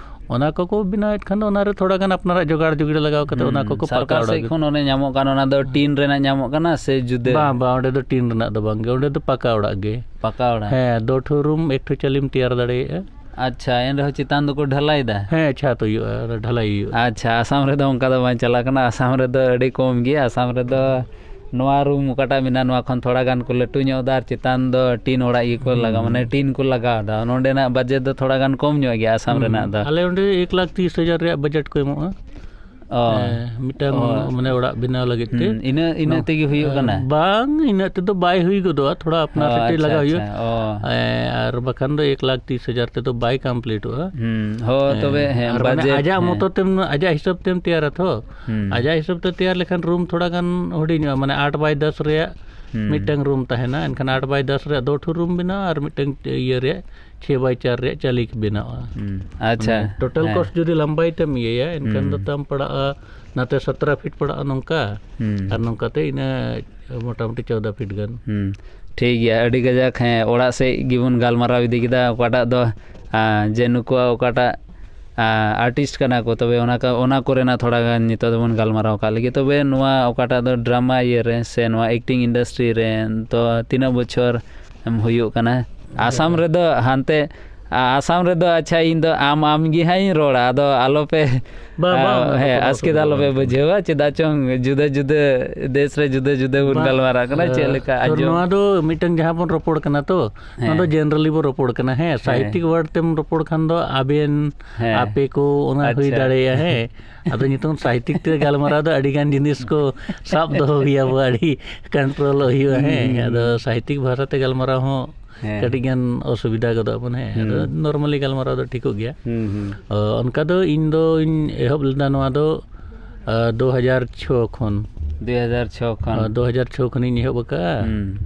ᱚᱱᱟ ᱠᱚᱠᱚ ᱵᱮᱱᱟᱣᱮᱫ ᱠᱷᱟᱱ ᱫᱚ ᱚᱱᱟᱨᱮ ᱛᱷᱚᱲᱟ ᱜᱟᱱ ᱟᱯᱱᱟᱨᱟᱜ ᱡᱚᱜᱟᱲ ᱡᱩᱜᱲᱤ ᱞᱟᱜᱟᱣ ᱠᱟᱛᱮ ᱚᱱᱟ ᱦᱩᱸ᱾ ᱠᱚᱠᱚ ᱯᱟᱠᱟ ᱥᱚᱨᱠᱟᱨ ᱚᱲᱟᱜ ᱥᱮᱫ ᱜᱮ᱾ ᱠᱷᱚᱱ ᱚᱱᱮ ᱧᱟᱢᱚᱜ ᱠᱟᱱ, ᱚᱱᱟ ᱫᱚ ᱴᱤᱱ ᱨᱮᱱᱟᱜ ᱧᱟᱢᱚᱜ ᱠᱟᱱᱟ ᱥᱮ ᱡᱩᱫᱟᱹ? ᱵᱟᱝ, ᱵᱟᱝ, ᱚᱸᱰᱮ ᱫᱚ ᱴᱤᱱ ᱨᱮᱱᱟᱜ ᱫᱚ ᱵᱟᱝ ᱜᱮ, ᱚᱸᱰᱮ ᱫᱚ ᱯᱟᱠᱟ ᱚᱲᱟᱜ ᱜᱮ᱾ ᱯᱟᱠᱟ ᱚᱲᱟᱜ? ᱦᱮᱸ, ᱫᱚ ᱴᱷᱩ ᱨᱩᱢ ᱮᱠ ᱴᱷᱩ ᱪᱟᱹᱞᱤᱢ ᱛᱮᱭᱟᱨ ᱫᱟᱲᱮᱭᱟᱜᱼᱟ᱾ ᱟᱪᱪᱷᱟ, ᱮᱱ ᱨᱮᱦᱚᱸ ᱪᱮᱛᱟᱱ ᱫᱚᱠᱚ ᱰᱷᱟᱞᱟᱭ ᱫᱟ? ᱦᱮᱸ, ᱪᱷᱟᱛ ᱦᱩᱭᱩᱜᱼᱟ, ᱰᱷᱟᱞᱟᱭ ᱦᱩᱭᱩᱜᱼᱟ᱾ ᱟᱪᱪᱷᱟ, ᱟᱥᱟᱢ ᱨᱮᱫᱚ ᱚᱱᱠᱟ ᱫᱚ ᱵᱟᱝ ᱪᱟᱞᱟᱜ ᱠᱟᱱᱟ᱾ ᱟᱥᱟᱢ ᱨᱮᱫᱚ ᱟᱹᱰᱤ ᱠᱚᱢ ᱜᱮ᱾ ᱟᱥᱟᱢ ᱨᱮᱫᱚ ᱱᱚᱣᱟ ᱨᱩᱢ ᱚᱠᱟᱴᱟᱜ ᱢᱮᱱᱟᱜᱼᱟ, ᱱᱚᱣᱟ ᱠᱷᱚᱱ ᱛᱷᱚᱲᱟ ᱜᱟᱱ ᱠᱚ ᱞᱟᱹᱴᱩ ᱧᱚᱜ ᱮᱫᱟ ᱟᱨ ᱪᱮᱛᱟᱱ ᱫᱚ ᱴᱤᱱ ᱚᱲᱟᱜ ᱜᱮᱠᱚ ᱦᱩᱸ, ᱞᱟᱜᱟᱣᱟ, ᱢᱟᱱᱮ ᱦᱩᱸ᱾ ᱴᱤᱱ ᱠᱚ ᱞᱟᱜᱟᱣ ᱮᱫᱟ᱾ ᱱᱚᱸᱰᱮᱱᱟᱜ ᱵᱟᱡᱮᱴ ᱫᱚ ᱛᱷᱚᱲᱟ ᱜᱟᱱ ᱠᱚᱢ ᱧᱚᱜ ᱜᱮᱭᱟ ᱟᱥᱟᱢ ᱦᱩᱸ, ᱨᱮᱱᱟᱜ ᱫᱚ᱾ ᱟᱞᱮ ᱚᱸᱰᱮ ᱮᱠ ᱞᱟᱠᱷ ᱛᱤᱨᱤᱥ ᱦᱟᱡᱟᱨ ᱨᱮᱭᱟᱜ ᱵᱟᱡᱮᱴ ᱠᱚ ᱮᱢᱚᱜᱼᱟ᱾ ᱚ᱾ ᱦᱮᱸ, ᱢᱤᱫᱴᱟᱝ ᱚ᱾ ᱢᱟᱱᱮ ᱚᱲᱟᱜ ᱵᱮᱱᱟᱣ ᱞᱟᱹᱜᱤᱫ ᱛᱮ᱾ ᱦᱩᱸ, ᱤᱱᱟᱹ, ᱤᱱᱟᱹ ᱱᱚ-, ᱛᱮᱜᱮ ᱦᱩᱭᱩᱜ ᱠᱟᱱᱟ? ᱵᱟᱝ, ᱤᱱᱟᱹᱜ ᱛᱮᱫᱚ ᱵᱟᱭ ᱦᱩᱭ ᱜᱚᱫᱚᱜᱼᱟ, ᱛᱷᱚᱲᱟ ᱟᱯᱱᱟᱨ ᱚ, ᱥᱮᱫ ᱛᱮ ᱟᱪᱪᱷᱟ, ᱞᱟᱜᱟᱣ ᱦᱩᱭᱩᱜᱼᱟ᱾ ᱟᱪᱪᱷᱟ, ᱚ᱾ ᱦᱮᱸ, ᱟᱨ ᱵᱟᱠᱷᱟᱱ ᱫᱚ ᱮᱠ ᱞᱟᱠᱷ ᱛᱤᱨᱤᱥ ᱦᱟᱡᱟᱨ ᱛᱮᱫᱚ ᱵᱟᱭ ᱠᱚᱢᱯᱞᱤᱴᱚᱜᱼᱟ᱾ ᱦᱩᱸ, ᱦᱳ, ᱦᱮᱸ, ᱛᱚᱵᱮ ᱦᱮᱸ, ᱟᱨ ᱢᱟᱱᱮ ᱵᱟᱡᱮᱴ, ᱟᱡᱟᱜ ᱦᱮᱸ᱾ ᱢᱚᱛᱚ ᱛᱮᱢ, ᱟᱡᱟᱜ ᱦᱤᱥᱟᱹᱵ ᱛᱮᱢ ᱛᱮᱭᱟᱨᱟ ᱛᱷᱚ᱾ ᱦᱩᱸ᱾ ᱟᱡᱟᱜ ᱦᱤᱥᱟᱹᱵ ᱛᱮ ᱛᱮᱭᱟᱨ ᱞᱮᱠᱷᱟᱱ ᱨᱩᱢ ᱛᱷᱚᱲᱟ ᱜᱟᱱ ᱦᱩᱰᱤᱧᱚᱜᱼᱟ, ᱢᱟᱱᱮ ᱟᱴ ᱵᱟᱭ ᱫᱚᱥ ᱨᱮᱭᱟᱜ ᱦᱩᱸ᱾ ᱢᱤᱫᱴᱟᱝ ᱨᱩᱢ ᱛᱟᱦᱮᱱᱟ, ᱮᱱᱠᱷᱟᱱ ᱟᱴ ᱵᱟᱭ ᱫᱚᱥ ᱨᱮᱭᱟᱜ ᱫᱚ ᱴᱷᱩ ᱨᱩᱢ ᱵᱮᱱᱟᱣᱟ ᱟᱨ ᱢᱤᱫᱴᱟᱝ ᱤᱭᱟᱹ ᱨᱮᱭᱟᱜ ᱪᱷᱮ ᱵᱟᱭ ᱪᱟᱨ ᱨᱮᱭᱟᱜ ᱪᱟᱞᱤ ᱵᱮᱱᱟᱣᱟ᱾ ᱦᱩᱸ, ᱟᱪᱪᱷᱟ, ᱢᱟᱱᱮ ᱴᱳᱴᱟᱞ ᱦᱮᱸ᱾ ᱠᱚᱥᱴ ᱡᱩᱫᱤ ᱞᱟᱢᱵᱟᱭ ᱛᱮᱢ ᱤᱭᱟᱹᱭᱟ, ᱮᱱᱠᱷᱟᱱ ᱫᱚ ᱦᱩᱸ᱾ ᱛᱟᱢ ᱯᱟᱲᱟᱜᱼᱟ, ᱱᱟᱛᱮ ᱥᱟᱛᱨᱟ ᱯᱷᱤᱴ ᱯᱟᱲᱟᱜᱼᱟ ᱱᱚᱝᱠᱟ, ᱦᱩᱸ᱾ ᱟᱨ ᱱᱚᱝᱠᱟᱛᱮ ᱤᱱᱟᱹ ᱢᱚᱴᱟᱢᱩᱴᱤ ᱪᱳᱫᱟ ᱯᱷᱤᱴ ᱜᱟᱱ᱾ ᱦᱩᱸ, ᱴᱷᱤᱠ ᱜᱮᱭᱟ, ᱟᱹᱰᱤ ᱠᱟᱡᱟᱠ᱾ ᱦᱮᱸ, ᱚᱲᱟᱜ ᱥᱮᱫ ᱜᱮᱵᱚᱱ ᱜᱟᱞᱢᱟᱨᱟᱣ ᱤᱫᱤ ᱠᱮᱫᱟ, ᱚᱠᱟᱴᱟᱜ ᱫᱚ, ᱟᱸ, ᱡᱮ ᱱᱩᱠᱩᱣᱟᱜ ᱚᱠᱟᱴᱟᱜ, ᱟᱸ, ᱟᱨᱴᱤᱥᱴ ᱠᱟᱱᱟ ᱠᱚ, ᱛᱚᱵᱮ ᱚᱱᱟ ᱠᱟ-, ᱚᱱᱟ ᱠᱚᱨᱮᱱᱟᱜ ᱛᱷᱚᱲᱟ ᱜᱟᱱ ᱱᱤᱛᱚᱜ ᱫᱚᱵᱚᱱ ᱜᱟᱞᱢᱟᱨᱟᱣ ᱠᱟᱜ ᱞᱮᱜᱮ᱾ ᱛᱚᱵᱮ ᱱᱚᱣᱟ ᱚᱠᱟᱴᱟᱜ ᱫᱚ ᱰᱨᱟᱢᱟ ᱤᱭᱟᱹ ᱨᱮ ᱥᱮ ᱱᱚᱣᱟ ᱮᱠᱴᱤᱝ ᱤᱱᱰᱟᱥᱴᱨᱤ ᱨᱮ ᱫᱚ ᱛᱤᱱᱟᱹᱜ ᱵᱚᱪᱷᱚᱨ ᱮᱢ ᱦᱩᱭᱩᱜ ᱠᱟᱱᱟ? ᱟᱥᱟᱢ ᱨᱮᱫᱚ ᱦᱟᱱᱛᱮ ᱟᱥᱟᱢ ᱨᱮᱫᱚ, ᱟᱪᱪᱷᱟ, ᱤᱧ ᱫᱚ ᱟᱢ, ᱟᱢ ᱜᱮ ᱦᱟᱸᱜ ᱤᱧ ᱨᱚᱲᱟ, ᱟᱫᱚ ᱟᱞᱚᱯᱮ, ᱵᱟ, ᱵᱟ, ᱟ, ᱚᱱᱟ ᱦᱮᱸ, ᱫᱚ ᱵᱟᱠᱚ ᱟᱥᱠᱮᱛ ᱟᱞᱚᱯᱮ ᱵᱩᱡᱷᱟᱹᱣᱟ᱾ ᱵᱩᱡᱷᱟᱹᱣᱟ, ᱪᱮᱫᱟᱜ ᱪᱚᱝ ᱡᱩᱫᱟᱹ ᱡᱩᱫᱟᱹ ᱫᱮᱥ ᱨᱮ ᱡᱩᱫᱟᱹ ᱡᱩᱫᱟᱹ ᱵᱚᱱ ᱵᱟ, ᱜᱟᱞᱢᱟᱨᱟᱜ ᱠᱟᱱᱟ, ᱟ, ᱪᱮᱫ ᱞᱮᱠᱟ ᱛᱚ ᱟᱸᱡᱚᱢ᱾ ᱱᱚᱣᱟ ᱫᱚ ᱢᱤᱫᱴᱟᱝ ᱡᱟᱦᱟᱸ ᱵᱚᱱ ᱨᱚᱯᱚᱲ ᱠᱟᱱᱟ ᱛᱚ, ᱱᱚᱣᱟ ᱫᱚ ᱦᱮᱸ᱾ Generally ᱵᱚᱱ ᱨᱚᱯᱚᱲ ᱠᱟᱱᱟ, ᱦᱮᱸ, ᱦᱮᱸ᱾ ᱥᱟᱦᱤᱛᱭᱤᱠ word ᱛᱮᱢ ᱨᱚᱯᱚᱲ ᱠᱷᱟᱱ ᱫᱚ ᱟᱵᱮᱱ, ᱦᱮᱸ᱾ ᱟᱯᱮ ᱠᱚ, ᱚᱱᱟ ᱦᱩᱭ ᱟᱪᱪᱷᱟ᱾ ᱫᱟᱲᱮᱭᱟᱜᱼᱟ, ᱦᱮᱸ᱾ ᱟᱫᱚ ᱱᱤᱛᱚᱝ ᱥᱟᱦᱤᱛᱭᱤᱠ ᱛᱮ ᱜᱟᱞᱢᱟᱨᱟᱣ ᱫᱚ ᱟᱹᱰᱤ ᱜᱟᱱ ᱡᱤᱱᱤᱥ ᱠᱚ ᱥᱟᱵ ᱫᱚᱦᱚ ᱜᱮᱭᱟ ᱵᱚ, ᱟᱹᱰᱤ control ᱦᱩᱭᱩᱜᱼᱟ, ᱦᱮᱸ᱾ ᱦᱩᱸ, ᱦᱩᱸ, ᱟᱫᱚ ᱦᱩᱸ᱾ ᱥᱟᱦᱤᱛᱭᱤᱠ ᱵᱷᱟᱥᱟ ᱛᱮ ᱜᱟᱞᱢᱟᱨᱟᱣ ᱦᱚᱸ ᱦᱮᱸ᱾ ᱠᱟᱹᱴᱤᱡ ᱜᱟᱱ ᱚᱥᱩᱵᱤᱫᱷᱟ ᱜᱚᱫᱚᱜ ᱟᱵᱚᱱ, ᱦᱮᱸ᱾ ᱟᱫᱚ ᱦᱩᱸ᱾ Normally ᱜᱟᱞᱢᱟᱨᱟᱣ ᱫᱚ ᱴᱷᱤᱠᱚᱜ ᱜᱮᱭᱟ᱾ ᱦᱩᱸ, ᱦᱩᱸ᱾ ᱚ, ᱚᱱᱠᱟ ᱫᱚ ᱤᱧ ᱫᱚᱧ ᱮᱦᱚᱵ ᱞᱮᱫᱟ ᱱᱚᱣᱟ ᱫᱚ, ᱟ, ᱫᱩ ᱦᱟᱡᱟᱨ ᱪᱷᱚ ᱠᱷᱚᱱ᱾ ᱫᱩ ᱦᱟᱡᱟᱨ ᱪᱷᱚ ᱠᱷᱚᱱ᱾ ᱟ, ᱫᱩ ᱦᱟᱡᱟᱨ ᱪᱷᱚ ᱠᱷᱚᱱᱤᱧ ᱮᱦᱚᱵ ᱟᱠᱟᱫᱼᱟ᱾ ᱦᱩᱸ᱾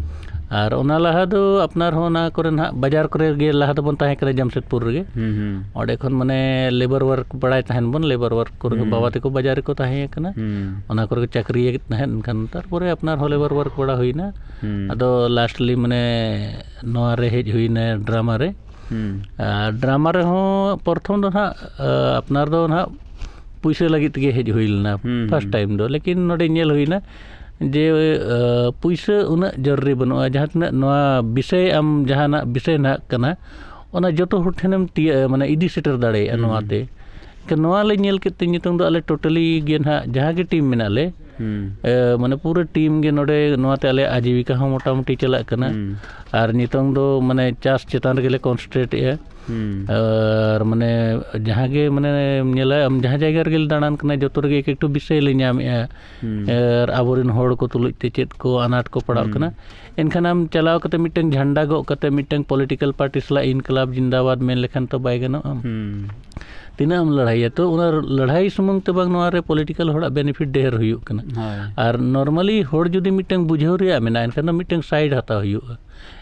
ᱟᱨ ᱚᱱᱟ ᱞᱟᱦᱟ ᱫᱚ ᱟᱯᱱᱟᱨ ᱦᱚᱸ ᱚᱱᱟ ᱠᱚᱨᱮ ᱱᱟᱦᱟᱜ ᱵᱟᱡᱟᱨ ᱠᱚᱨᱮ ᱜᱮ ᱞᱟᱦᱟ ᱫᱚᱵᱚᱱ ᱛᱟᱦᱮᱸ ᱠᱟᱱᱟ, ᱡᱟᱢᱥᱮᱫᱽᱯᱩᱨ ᱨᱮᱜᱮ᱾ ᱦᱩᱸ, ᱦᱩᱸ᱾ ᱚᱸᱰᱮ ᱠᱷᱚᱱ ᱢᱟᱱᱮ labour work ᱵᱟᱲᱟᱭ ᱛᱟᱦᱮᱱ ᱵᱚᱱ, labour work ᱠᱚᱨᱮ ᱦᱩᱸ᱾ ᱵᱟᱵᱟ ᱛᱟᱠᱚ ᱵᱟᱡᱟᱨ ᱨᱮᱠᱚ ᱛᱟᱦᱮᱸ ᱠᱟᱱᱟ᱾ ᱦᱩᱸ᱾ ᱚᱱᱟ ᱠᱚᱨᱮ ᱠᱚ ᱪᱟᱹᱠᱨᱤᱭᱮᱫ ᱛᱟᱦᱮᱸᱫ᱾ ᱮᱱᱠᱷᱟᱱ ᱛᱟᱨᱯᱚᱨᱮ ᱟᱯᱱᱟᱨ ᱦᱚᱸ labour work ᱵᱟᱲᱟ ᱦᱩᱭᱱᱟ᱾ ᱦᱩᱸ᱾ ᱟᱫᱚ lastly ᱢᱟᱱᱮ ᱱᱚᱣᱟ ᱨᱮ ᱦᱮᱡ ᱦᱩᱭᱱᱟ, drama ᱨᱮ᱾ ᱦᱩᱸ᱾ ᱟᱨ drama ᱨᱮᱦᱚᱸ ᱯᱨᱚᱛᱷᱚᱢ ᱫᱚ ᱱᱟᱦᱟᱜ, ᱟ, ᱟᱯᱱᱟᱨ ᱫᱚ ᱱᱟᱦᱟᱜ ᱯᱩᱭᱥᱟᱹ ᱞᱟᱹᱜᱤᱫ ᱛᱮᱜᱮ ᱦᱮᱡ ᱦᱩᱭ ᱞᱮᱱᱟ, ᱦᱩᱸ, first ᱦᱩᱸ᱾ Time ᱫᱚ᱾ ᱞᱮᱠᱤᱱ ᱱᱚᱰᱮ ᱧᱮᱞ ᱦᱩᱭᱱᱟ ᱡᱮ, ᱟ, ᱯᱩᱭᱥᱟᱹ ᱩᱱᱟᱹᱜ ᱡᱚᱨᱩᱨᱤ ᱵᱟᱹᱱᱩᱜᱼᱟ᱾ ᱡᱟᱦᱟᱸ ᱛᱤᱱᱟᱹᱜ ᱱᱚᱣᱟ ᱵᱤᱥᱚᱭ ᱟᱢ ᱡᱟᱦᱟᱱᱟᱜ ᱵᱤᱥᱚᱭ ᱱᱟᱦᱟᱜ ᱠᱟᱱᱟ, ᱚᱱᱟ ᱡᱚᱛᱚ ᱦᱚᱲ ᱴᱷᱮᱱᱮᱢ ᱛᱤᱭᱟᱹ-, ᱢᱟᱱᱮ ᱤᱫᱤ ᱥᱮᱴᱮᱨ ᱫᱟᱲᱮᱭᱟᱜᱼᱟ ᱦᱩᱸ, ᱱᱚᱣᱟ ᱦᱩᱸ᱾ ᱛᱮ᱾ ᱮᱱᱠᱷᱟᱱ ᱱᱚᱣᱟ ᱞᱮ ᱧᱮᱞ ᱠᱮᱫ ᱛᱮ ᱱᱤᱛᱚᱝ ᱫᱚ ᱟᱞᱮ totally ᱜᱮ ᱱᱟᱦᱟᱜ ᱡᱟᱦᱟᱸ ᱜᱮ team ᱢᱮᱱᱟᱜ ᱞᱮ, ᱦᱩᱸ᱾ ᱮ, ᱢᱟᱱᱮ ᱯᱩᱨᱟᱹ team ᱜᱮ ᱱᱚᱰᱮ ᱱᱚᱣᱟ ᱛᱮ ᱟᱞᱮᱭᱟᱜ ᱟᱡᱤᱵᱤᱠᱟ ᱦᱚᱸ ᱢᱚᱴᱟᱢᱩᱴᱤ ᱪᱟᱞᱟᱜ ᱠᱟᱱᱟ᱾ ᱦᱩᱸ᱾ ᱟᱨ ᱱᱤᱛᱚᱝ ᱫᱚ ᱢᱟᱱᱮ ᱪᱟᱥ ᱪᱮᱛᱟᱱ ᱨᱮᱜᱮ ᱞᱮ concentrate ᱮᱜᱼᱟ᱾ ᱦᱩᱸ᱾ ᱟᱨ ᱢᱟᱱᱮ ᱡᱟᱦᱟᱸ ᱜᱮ ᱢᱟᱱᱮ ᱧᱮᱞᱟ, ᱟᱢ ᱡᱟᱦᱟᱸ ᱡᱟᱭᱜᱟ ᱨᱮᱜᱮ ᱞᱮ ᱫᱟᱬᱟᱱ ᱠᱟᱱᱟ, ᱡᱚᱛᱚ ᱨᱮᱜᱮ ᱮᱠ ᱮᱠᱴᱩ ᱵᱤᱥᱚᱭ ᱞᱮ ᱧᱟᱢᱮᱜᱼᱟ᱾ ᱦᱩᱸ᱾ ᱟᱨ ᱟᱵᱚᱨᱮᱱ ᱦᱚᱲ ᱠᱚ ᱛᱩᱞᱩᱡ ᱛᱮ ᱪᱮᱫ ᱠᱚ ᱟᱱᱟᱴ ᱠᱚ ᱯᱟᱲᱟᱜ ᱦᱩᱸ᱾ ᱠᱟᱱᱟ᱾ ᱮᱱᱠᱷᱟᱱ ᱟᱢ ᱪᱟᱞᱟᱣ ᱠᱟᱛᱮ ᱢᱤᱫᱴᱟᱝ ᱡᱷᱟᱱᱰᱟ ᱜᱚᱜ ᱠᱟᱛᱮ ᱢᱤᱫᱴᱟᱝ political party ᱥᱟᱞᱟᱜ ᱤᱱᱠᱞᱟᱵ ᱡᱤᱱᱫᱟᱵᱟᱫ ᱢᱮᱱ ᱞᱮᱠᱷᱟᱱ ᱛᱚ ᱵᱟᱭ ᱜᱟᱱᱚᱜᱼᱟ᱾ ᱦᱩᱸ᱾ ᱛᱤᱱᱟᱹᱜ ᱮᱢ ᱞᱟᱹᱲᱦᱟᱹᱭᱟ? ᱛᱚ ᱚᱱᱟ ᱞᱟᱹᱲᱦᱟᱹᱭ ᱥᱩᱢᱩᱝ ᱛᱮ ᱵᱟᱝ, ᱱᱚᱣᱟ ᱨᱮ political ᱦᱚᱲᱟᱜ benefit ᱰᱷᱮᱨ ᱦᱩᱭᱩᱜ ᱠᱟᱱᱟ᱾ ᱦᱳᱭ᱾ ᱟᱨ normally ᱦᱚᱲ ᱡᱩᱫᱤ ᱢᱤᱫᱴᱟᱝ ᱵᱩᱡᱷᱟᱹᱣ ᱨᱮᱭᱟᱜ ᱢᱮᱱᱟᱜᱼᱟ, ᱮᱱᱠᱷᱟᱱ ᱫᱚ ᱢᱤᱫᱴᱟᱝ side ᱦᱟᱛᱟᱣ ᱦᱩᱭᱩᱜᱼᱟ᱾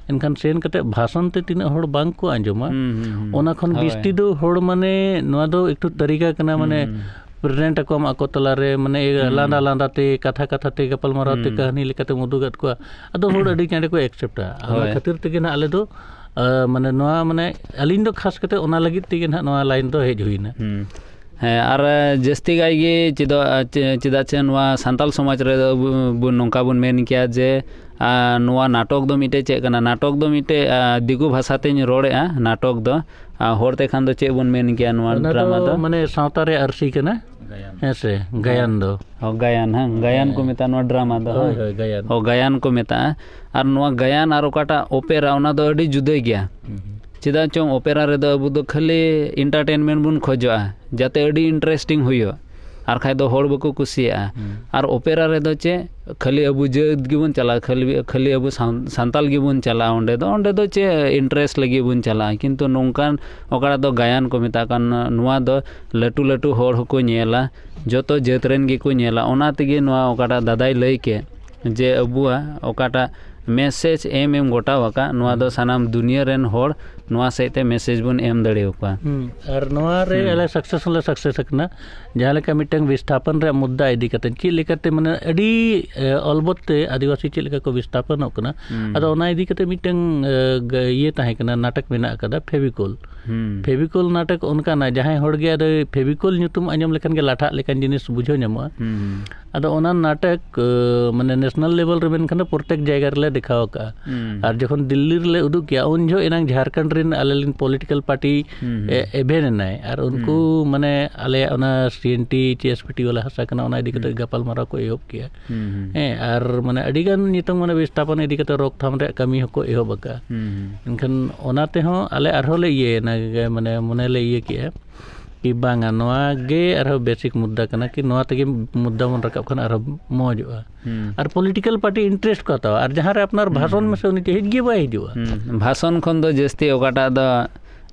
ᱮᱱᱠᱷᱟᱱ ᱥᱮᱱ ᱠᱟᱛᱮ ᱵᱷᱟᱥᱚᱱ ᱛᱮ ᱛᱤᱱᱟᱹᱜ ᱦᱚᱲ ᱵᱟᱝ ᱠᱚ ᱟᱸᱡᱚᱢᱟ, ᱦᱩᱸ, ᱦᱩᱸ, ᱦᱩᱸ᱾ ᱚᱱᱟ ᱠᱷᱚᱱ ᱦᱳᱭ᱾ ᱵᱤᱥᱛᱤ ᱫᱚ ᱦᱚᱲ ᱢᱟᱱᱮ ᱱᱚᱣᱟ ᱫᱚ ᱮᱠᱴᱩ ᱛᱟᱹᱨᱤᱠᱟ ᱠᱟᱱᱟ, ᱢᱟᱱᱮ ᱦᱩᱸ᱾ present ᱟᱠᱚᱣᱟᱢ ᱟᱠᱚ ᱛᱟᱞᱟᱨᱮ, ᱢᱟᱱᱮ ᱦᱩᱸ᱾ ᱞᱟᱸᱫᱟ ᱞᱟᱸᱫᱟ ᱛᱮ, ᱠᱟᱛᱷᱟ ᱠᱟᱛᱷᱟ ᱛᱮ, ᱜᱟᱯᱟᱞ ᱢᱟᱨᱟᱣ ᱛᱮ, ᱦᱩᱸ᱾ ᱠᱟᱹᱦᱱᱤ ᱞᱮᱠᱟᱛᱮᱢ ᱩᱫᱩᱜ ᱟᱫ ᱠᱚᱣᱟ᱾ ᱟᱫᱚ ᱦᱚᱲ ᱟᱹᱰᱤ ᱪᱟᱬᱮ ᱠᱚ accept-ᱟ᱾ ᱚᱱᱟ ᱦᱳᱭ᱾ ᱠᱷᱟᱹᱛᱤᱨ ᱛᱮᱜᱮ ᱱᱟᱦᱟᱜ ᱟᱞᱮ ᱫᱚ, ᱟ, ᱢᱟᱱᱮ ᱱᱚᱣᱟ ᱢᱟᱱᱮ ᱟᱹᱞᱤᱧ ᱫᱚ ᱠᱷᱟᱥ ᱠᱟᱛᱮ ᱚᱱᱟ ᱞᱟᱹᱜᱤᱫ ᱛᱮᱜᱮ ᱱᱟᱦᱟᱜ ᱱᱚᱣᱟ line ᱫᱚ ᱦᱮᱡ ᱦᱩᱭᱱᱟ᱾ ᱦᱩᱸ᱾ ᱦᱮᱸ, ᱟᱨ ᱡᱟᱹᱥᱛᱤ ᱠᱟᱭ ᱜᱮ ᱪᱮᱫᱟᱜ, ᱪᱮ-, ᱪᱮᱫᱟᱜ ᱪᱮ ᱱᱚᱣᱟ ᱥᱟᱱᱛᱟᱞ ᱥᱚᱢᱟᱡᱽ ᱨᱮᱫᱚ ᱵᱚ-, ᱵᱚ-, ᱱᱚᱝᱠᱟ ᱵᱚᱱ ᱢᱮᱱ ᱠᱮᱭᱟ ᱡᱮ ᱟᱨ ᱱᱚᱣᱟ ᱱᱟᱴᱚᱠ ᱫᱚ ᱢᱤᱫᱴᱮᱡ ᱪᱮᱫ ᱠᱟᱱᱟ? ᱱᱟᱴᱚᱠ ᱫᱚ ᱢᱤᱫᱴᱮᱡ, ᱟ, ᱫᱤᱠᱩ ᱵᱷᱟᱥᱟ ᱛᱮᱧ ᱨᱚᱲᱮᱫᱼᱟ, ᱱᱟᱴᱚᱠ ᱫᱚ᱾ ᱟᱨ ᱦᱚᱲ ᱛᱮ ᱠᱷᱟᱱ ᱫᱚ ᱪᱮᱫ ᱵᱚᱱ ᱢᱮᱱ ᱠᱮᱭᱟ ᱱᱚᱣᱟ ᱚᱱᱟ ᱰᱨᱟᱢᱟ ᱫᱚ? ᱢᱟᱱᱮ ᱥᱟᱶᱛᱟ ᱨᱮᱭᱟᱜ ᱟᱹᱨᱥᱤ ᱠᱟᱱᱟ᱾ ᱜᱟᱭᱟᱱ᱾ ᱦᱮᱸ ᱥᱮ, ᱜᱟᱭᱟᱱ ᱫᱚ᱾ ᱚ, ᱜᱟᱭᱟᱱ, ᱦᱮᱸ, ᱜᱟᱭᱟᱱ ᱠᱚ ᱦᱮᱸ᱾ ᱢᱮᱛᱟᱜᱼᱟ ᱱᱚᱣᱟ ᱰᱨᱟᱢᱟ ᱫᱚ, ᱦᱳᱭ, ᱦᱮᱸ? ᱦᱳᱭ, ᱜᱟᱭᱟᱱ᱾ ᱚ, ᱜᱟᱭᱟᱱ ᱠᱚ ᱢᱮᱛᱟᱜᱼᱟ᱾ ᱟᱨ ᱱᱚᱣᱟ ᱜᱟᱭᱟᱱ ᱟᱨ ᱚᱠᱟᱴᱟᱜ ᱚᱯᱮᱨᱟ, ᱚᱱᱟ ᱫᱚ ᱟᱹᱰᱤ ᱡᱩᱫᱟᱹ ᱜᱮᱭᱟ᱾ ᱦᱩᱸ᱾ ᱪᱮᱫᱟᱜ ᱪᱚᱝ ᱚᱯᱮᱨᱟ ᱨᱮᱫᱚ ᱟᱵᱚ ᱫᱚ ᱠᱷᱟᱹᱞᱤ entertainment ᱵᱚᱱ ᱠᱷᱚᱡᱚᱜᱼᱟ, ᱡᱟᱛᱮ ᱟᱹᱰᱤ interesting ᱦᱩᱭᱩᱜ, ᱟᱨ ᱠᱷᱟᱡ ᱫᱚ ᱦᱚᱲ ᱵᱟᱠᱚ ᱠᱩᱥᱤᱭᱟᱜᱼᱟ᱾ ᱦᱩᱸ᱾ ᱟᱨ ᱚᱯᱮᱨᱟ ᱨᱮᱫᱚ ᱪᱮᱫ, ᱠᱷᱟᱹᱞᱤ ᱟᱵᱚ ᱡᱟᱹᱛ ᱜᱮᱵᱚᱱ ᱪᱟᱞᱟᱜᱼᱟ, ᱠᱷᱟᱹᱞᱤ, ᱠᱷᱟᱹᱞᱤ ᱟᱵᱚ ᱥᱟᱱ-, ᱥᱟᱱᱛᱟᱞ ᱜᱮᱵᱚᱱ ᱪᱟᱞᱟᱜᱼᱟ ᱚᱸᱰᱮ ᱫᱚ, ᱚᱸᱰᱮ ᱫᱚ ᱪᱮᱫ interest ᱞᱟᱹᱜᱤᱫ ᱵᱚᱱ ᱪᱟᱞᱟᱜᱼᱟ᱾ ᱠᱤᱱᱛᱩ ᱱᱚᱝᱠᱟᱱ ᱚᱠᱟᱴᱟᱜ ᱫᱚ ᱜᱟᱭᱟᱱ ᱠᱚ ᱢᱮᱛᱟᱜ ᱠᱟᱱ, ᱱᱚᱣᱟ ᱫᱚ ᱞᱟᱹᱴᱩ ᱞᱟᱹᱴᱩ ᱦᱚᱲ ᱦᱚᱸᱠᱚ ᱧᱮᱞᱟ, ᱡᱚᱛᱚ ᱡᱟᱹᱛ ᱨᱮᱱ ᱜᱮᱠᱚ ᱧᱮᱞᱟ᱾ ᱚᱱᱟ ᱛᱮᱜᱮ ᱱᱚᱣᱟ ᱚᱠᱟᱴᱟᱜ ᱫᱟᱫᱟᱭ ᱞᱟᱹᱭ ᱠᱮᱫ, ᱡᱮ ᱟᱵᱚᱣᱟᱜ ᱚᱠᱟᱴᱟᱜ message ᱮᱢ ᱮᱢ ᱜᱚᱴᱟᱣ ᱟᱠᱟᱫ, ᱱᱚᱣᱟ ᱫᱚ ᱦᱩᱸ᱾ ᱥᱟᱱᱟᱢ ᱫᱩᱱᱤᱭᱟᱹ ᱨᱮᱱ ᱦᱚᱲ ᱱᱚᱣᱟ ᱥᱮᱫ ᱛᱮ message ᱵᱚᱱ ᱮᱢ ᱫᱟᱲᱮ ᱟᱠᱚᱣᱟ᱾ ᱦᱩᱸ᱾ ᱟᱨ ᱱᱚᱣᱟ ᱨᱮ ᱦᱩᱸ᱾ ᱟᱞᱮ success ᱦᱚᱸᱞᱮ success ᱟᱠᱟᱱᱟ᱾ ᱡᱟᱦᱟᱸ ᱞᱮᱠᱟ ᱢᱤᱫᱴᱟᱝ ᱵᱤᱥᱛᱷᱟᱯᱚᱱ ᱨᱮᱭᱟᱜ ᱢᱩᱫᱽᱫᱟ ᱤᱫᱤ ᱠᱟᱛᱮ, ᱪᱮᱫ ᱞᱮᱠᱟᱛᱮ ᱢᱟᱱᱮ ᱟᱹᱰᱤ, ᱮ, ᱚᱞᱵᱚᱛ ᱛᱮ ᱟᱹᱫᱤᱵᱟᱹᱥᱤ ᱪᱮᱫ ᱞᱮᱠᱟ ᱠᱚ ᱵᱤᱥᱛᱷᱟᱯᱚᱱᱚᱜ ᱠᱟᱱᱟ᱾ ᱦᱩᱸ᱾ ᱟᱫᱚ ᱚᱱᱟ ᱤᱫᱤ ᱠᱟᱛᱮ ᱢᱤᱫᱴᱟᱝ, ᱮ, ᱜ-, ᱤᱭᱟᱹ ᱛᱟᱦᱮᱸ ᱠᱟᱱᱟ, ᱱᱟᱴᱚᱠ ᱢᱮᱱᱟᱜ ᱟᱠᱟᱫᱟ, ᱯᱷᱮᱵᱤᱠᱳᱞ᱾ ᱦᱩᱸ᱾ ᱯᱷᱮᱵᱤᱠᱳᱞ ᱱᱟᱴᱚᱠ ᱚᱱᱠᱟᱱᱟ, ᱡᱟᱦᱟᱸᱭ ᱦᱚᱲ ᱜᱮ ᱟᱫᱚ ᱯᱷᱮᱵᱤᱠᱳᱞ ᱧᱩᱛᱩᱢ ᱟᱸᱡᱚᱢ ᱞᱮᱠᱷᱟᱱ ᱜᱮ ᱞᱟᱴᱷᱟᱜ ᱞᱮᱠᱟᱱ ᱡᱤᱱᱤᱥ ᱵᱩᱡᱷᱟᱹᱣ ᱧᱟᱢᱚᱜᱼᱟ᱾ ᱦᱩᱸ, ᱦᱩᱸ᱾ ᱟᱫᱚ ᱚᱱᱟ ᱱᱟᱴᱚᱠ, ᱮ, ᱢᱟᱱᱮ national level ᱨᱮ ᱢᱮᱱᱠᱷᱟᱱ ᱫᱚ ᱯᱨᱚᱛᱮᱠ ᱡᱟᱭᱜᱟ ᱨᱮᱞᱮ ᱫᱮᱠᱷᱟᱣ ᱟᱠᱟᱫᱼᱟ᱾ ᱦᱩᱸ᱾ ᱟᱨ ᱡᱚᱠᱷᱚᱱ ᱫᱤᱞᱞᱤ ᱨᱮᱞᱮ ᱩᱫᱩᱜ ᱠᱮᱜᱼᱟ, ᱩᱱ ᱡᱚᱦᱚᱜ ᱮᱱᱟᱝ ᱡᱷᱟᱲᱠᱷᱚᱸᱰ ᱨᱮᱱ ᱟᱞᱮ ᱨᱮᱱ political party ᱦᱩᱸ, ᱦᱩᱸ᱾ ᱮ-, ᱮᱵᱷᱮᱱ ᱮᱱᱟᱭ᱾ ᱟᱨ ᱩᱱᱠᱩ ᱦᱩᱸ᱾ ᱢᱟᱱᱮ ᱟᱞᱮᱭᱟᱜ ᱚᱱᱟ ᱥᱤ ᱮᱱ ᱴᱤ, ᱪᱤ ᱮᱥ ᱯᱤ ᱴᱤ ᱵᱟᱞᱟ ᱦᱟᱥᱟ ᱠᱟᱱᱟ, ᱚᱱᱟ ᱤᱫᱤ ᱠᱟᱛᱮ ᱦᱩᱸ᱾ ᱜᱟᱯᱟᱞ ᱢᱟᱨᱟᱣ ᱠᱚ ᱮᱦᱚᱵ ᱠᱮᱜᱼᱟ᱾ ᱦᱩᱸ, ᱦᱩᱸ᱾ ᱦᱮᱸ, ᱟᱨ ᱢᱟᱱᱮ ᱟᱹᱰᱤ ᱜᱟᱱ ᱱᱤᱛᱚᱝ ᱢᱟᱱᱮ ᱵᱤᱥᱛᱷᱟᱯᱚᱱ ᱤᱫᱤ ᱠᱟᱛᱮ ᱨᱳᱠᱛᱷᱟᱢ ᱨᱮᱭᱟᱜ ᱠᱟᱹᱢᱤ ᱦᱚᱸᱠᱚ ᱮᱦᱚᱵ ᱟᱠᱟᱫᱼᱟ᱾ ᱦᱩᱸ, ᱦᱩᱸ᱾ ᱮᱱᱠᱷᱟᱱ ᱚᱱᱟ ᱛᱮᱦᱚᱸ ᱟᱞᱮ ᱟᱨᱦᱚᱸ ᱞᱮ ᱤᱭᱟᱹᱭᱮᱱᱟ, ᱢᱟᱱᱮ ᱢᱚᱱᱮ ᱞᱮ ᱤᱭᱟᱹ ᱠᱮᱜᱼᱟ ᱠᱤ ᱵᱟᱝᱟ, ᱱᱚᱣᱟ ᱜᱮ ᱟᱨᱦᱚᱸ basic ᱢᱩᱫᱽᱫᱟ ᱠᱟᱱᱟ, ᱠᱤ ᱱᱚᱣᱟ ᱛᱮᱜᱮ ᱢᱩᱫᱽᱫᱟ ᱵᱚᱱ ᱨᱟᱠᱟᱵ ᱠᱷᱟᱱ ᱟᱨᱦᱚᱸ ᱢᱚᱡᱚᱜᱼᱟ᱾ ᱦᱩᱸ᱾ ᱟᱨ political party interest ᱠᱚ ᱦᱟᱛᱟᱣᱟ, ᱟᱨ ᱡᱟᱦᱟᱸ ᱨᱮ ᱟᱯᱱᱟᱨ ᱦᱩᱸ, ᱵᱷᱟᱥᱚᱱ ᱦᱩᱸ᱾ ᱢᱮᱥᱮ ᱩᱱᱤ ᱪᱮᱫ ᱦᱮᱡ ᱜᱮ ᱵᱟᱭ ᱦᱤᱡᱩᱜᱼᱟ᱾ ᱦᱩᱸ᱾ ᱵᱷᱟᱥᱚᱱ ᱠᱷᱚᱱ ᱫᱚ ᱡᱟᱹᱥᱛᱤ ᱚᱠᱟᱴᱟᱜ ᱫᱚ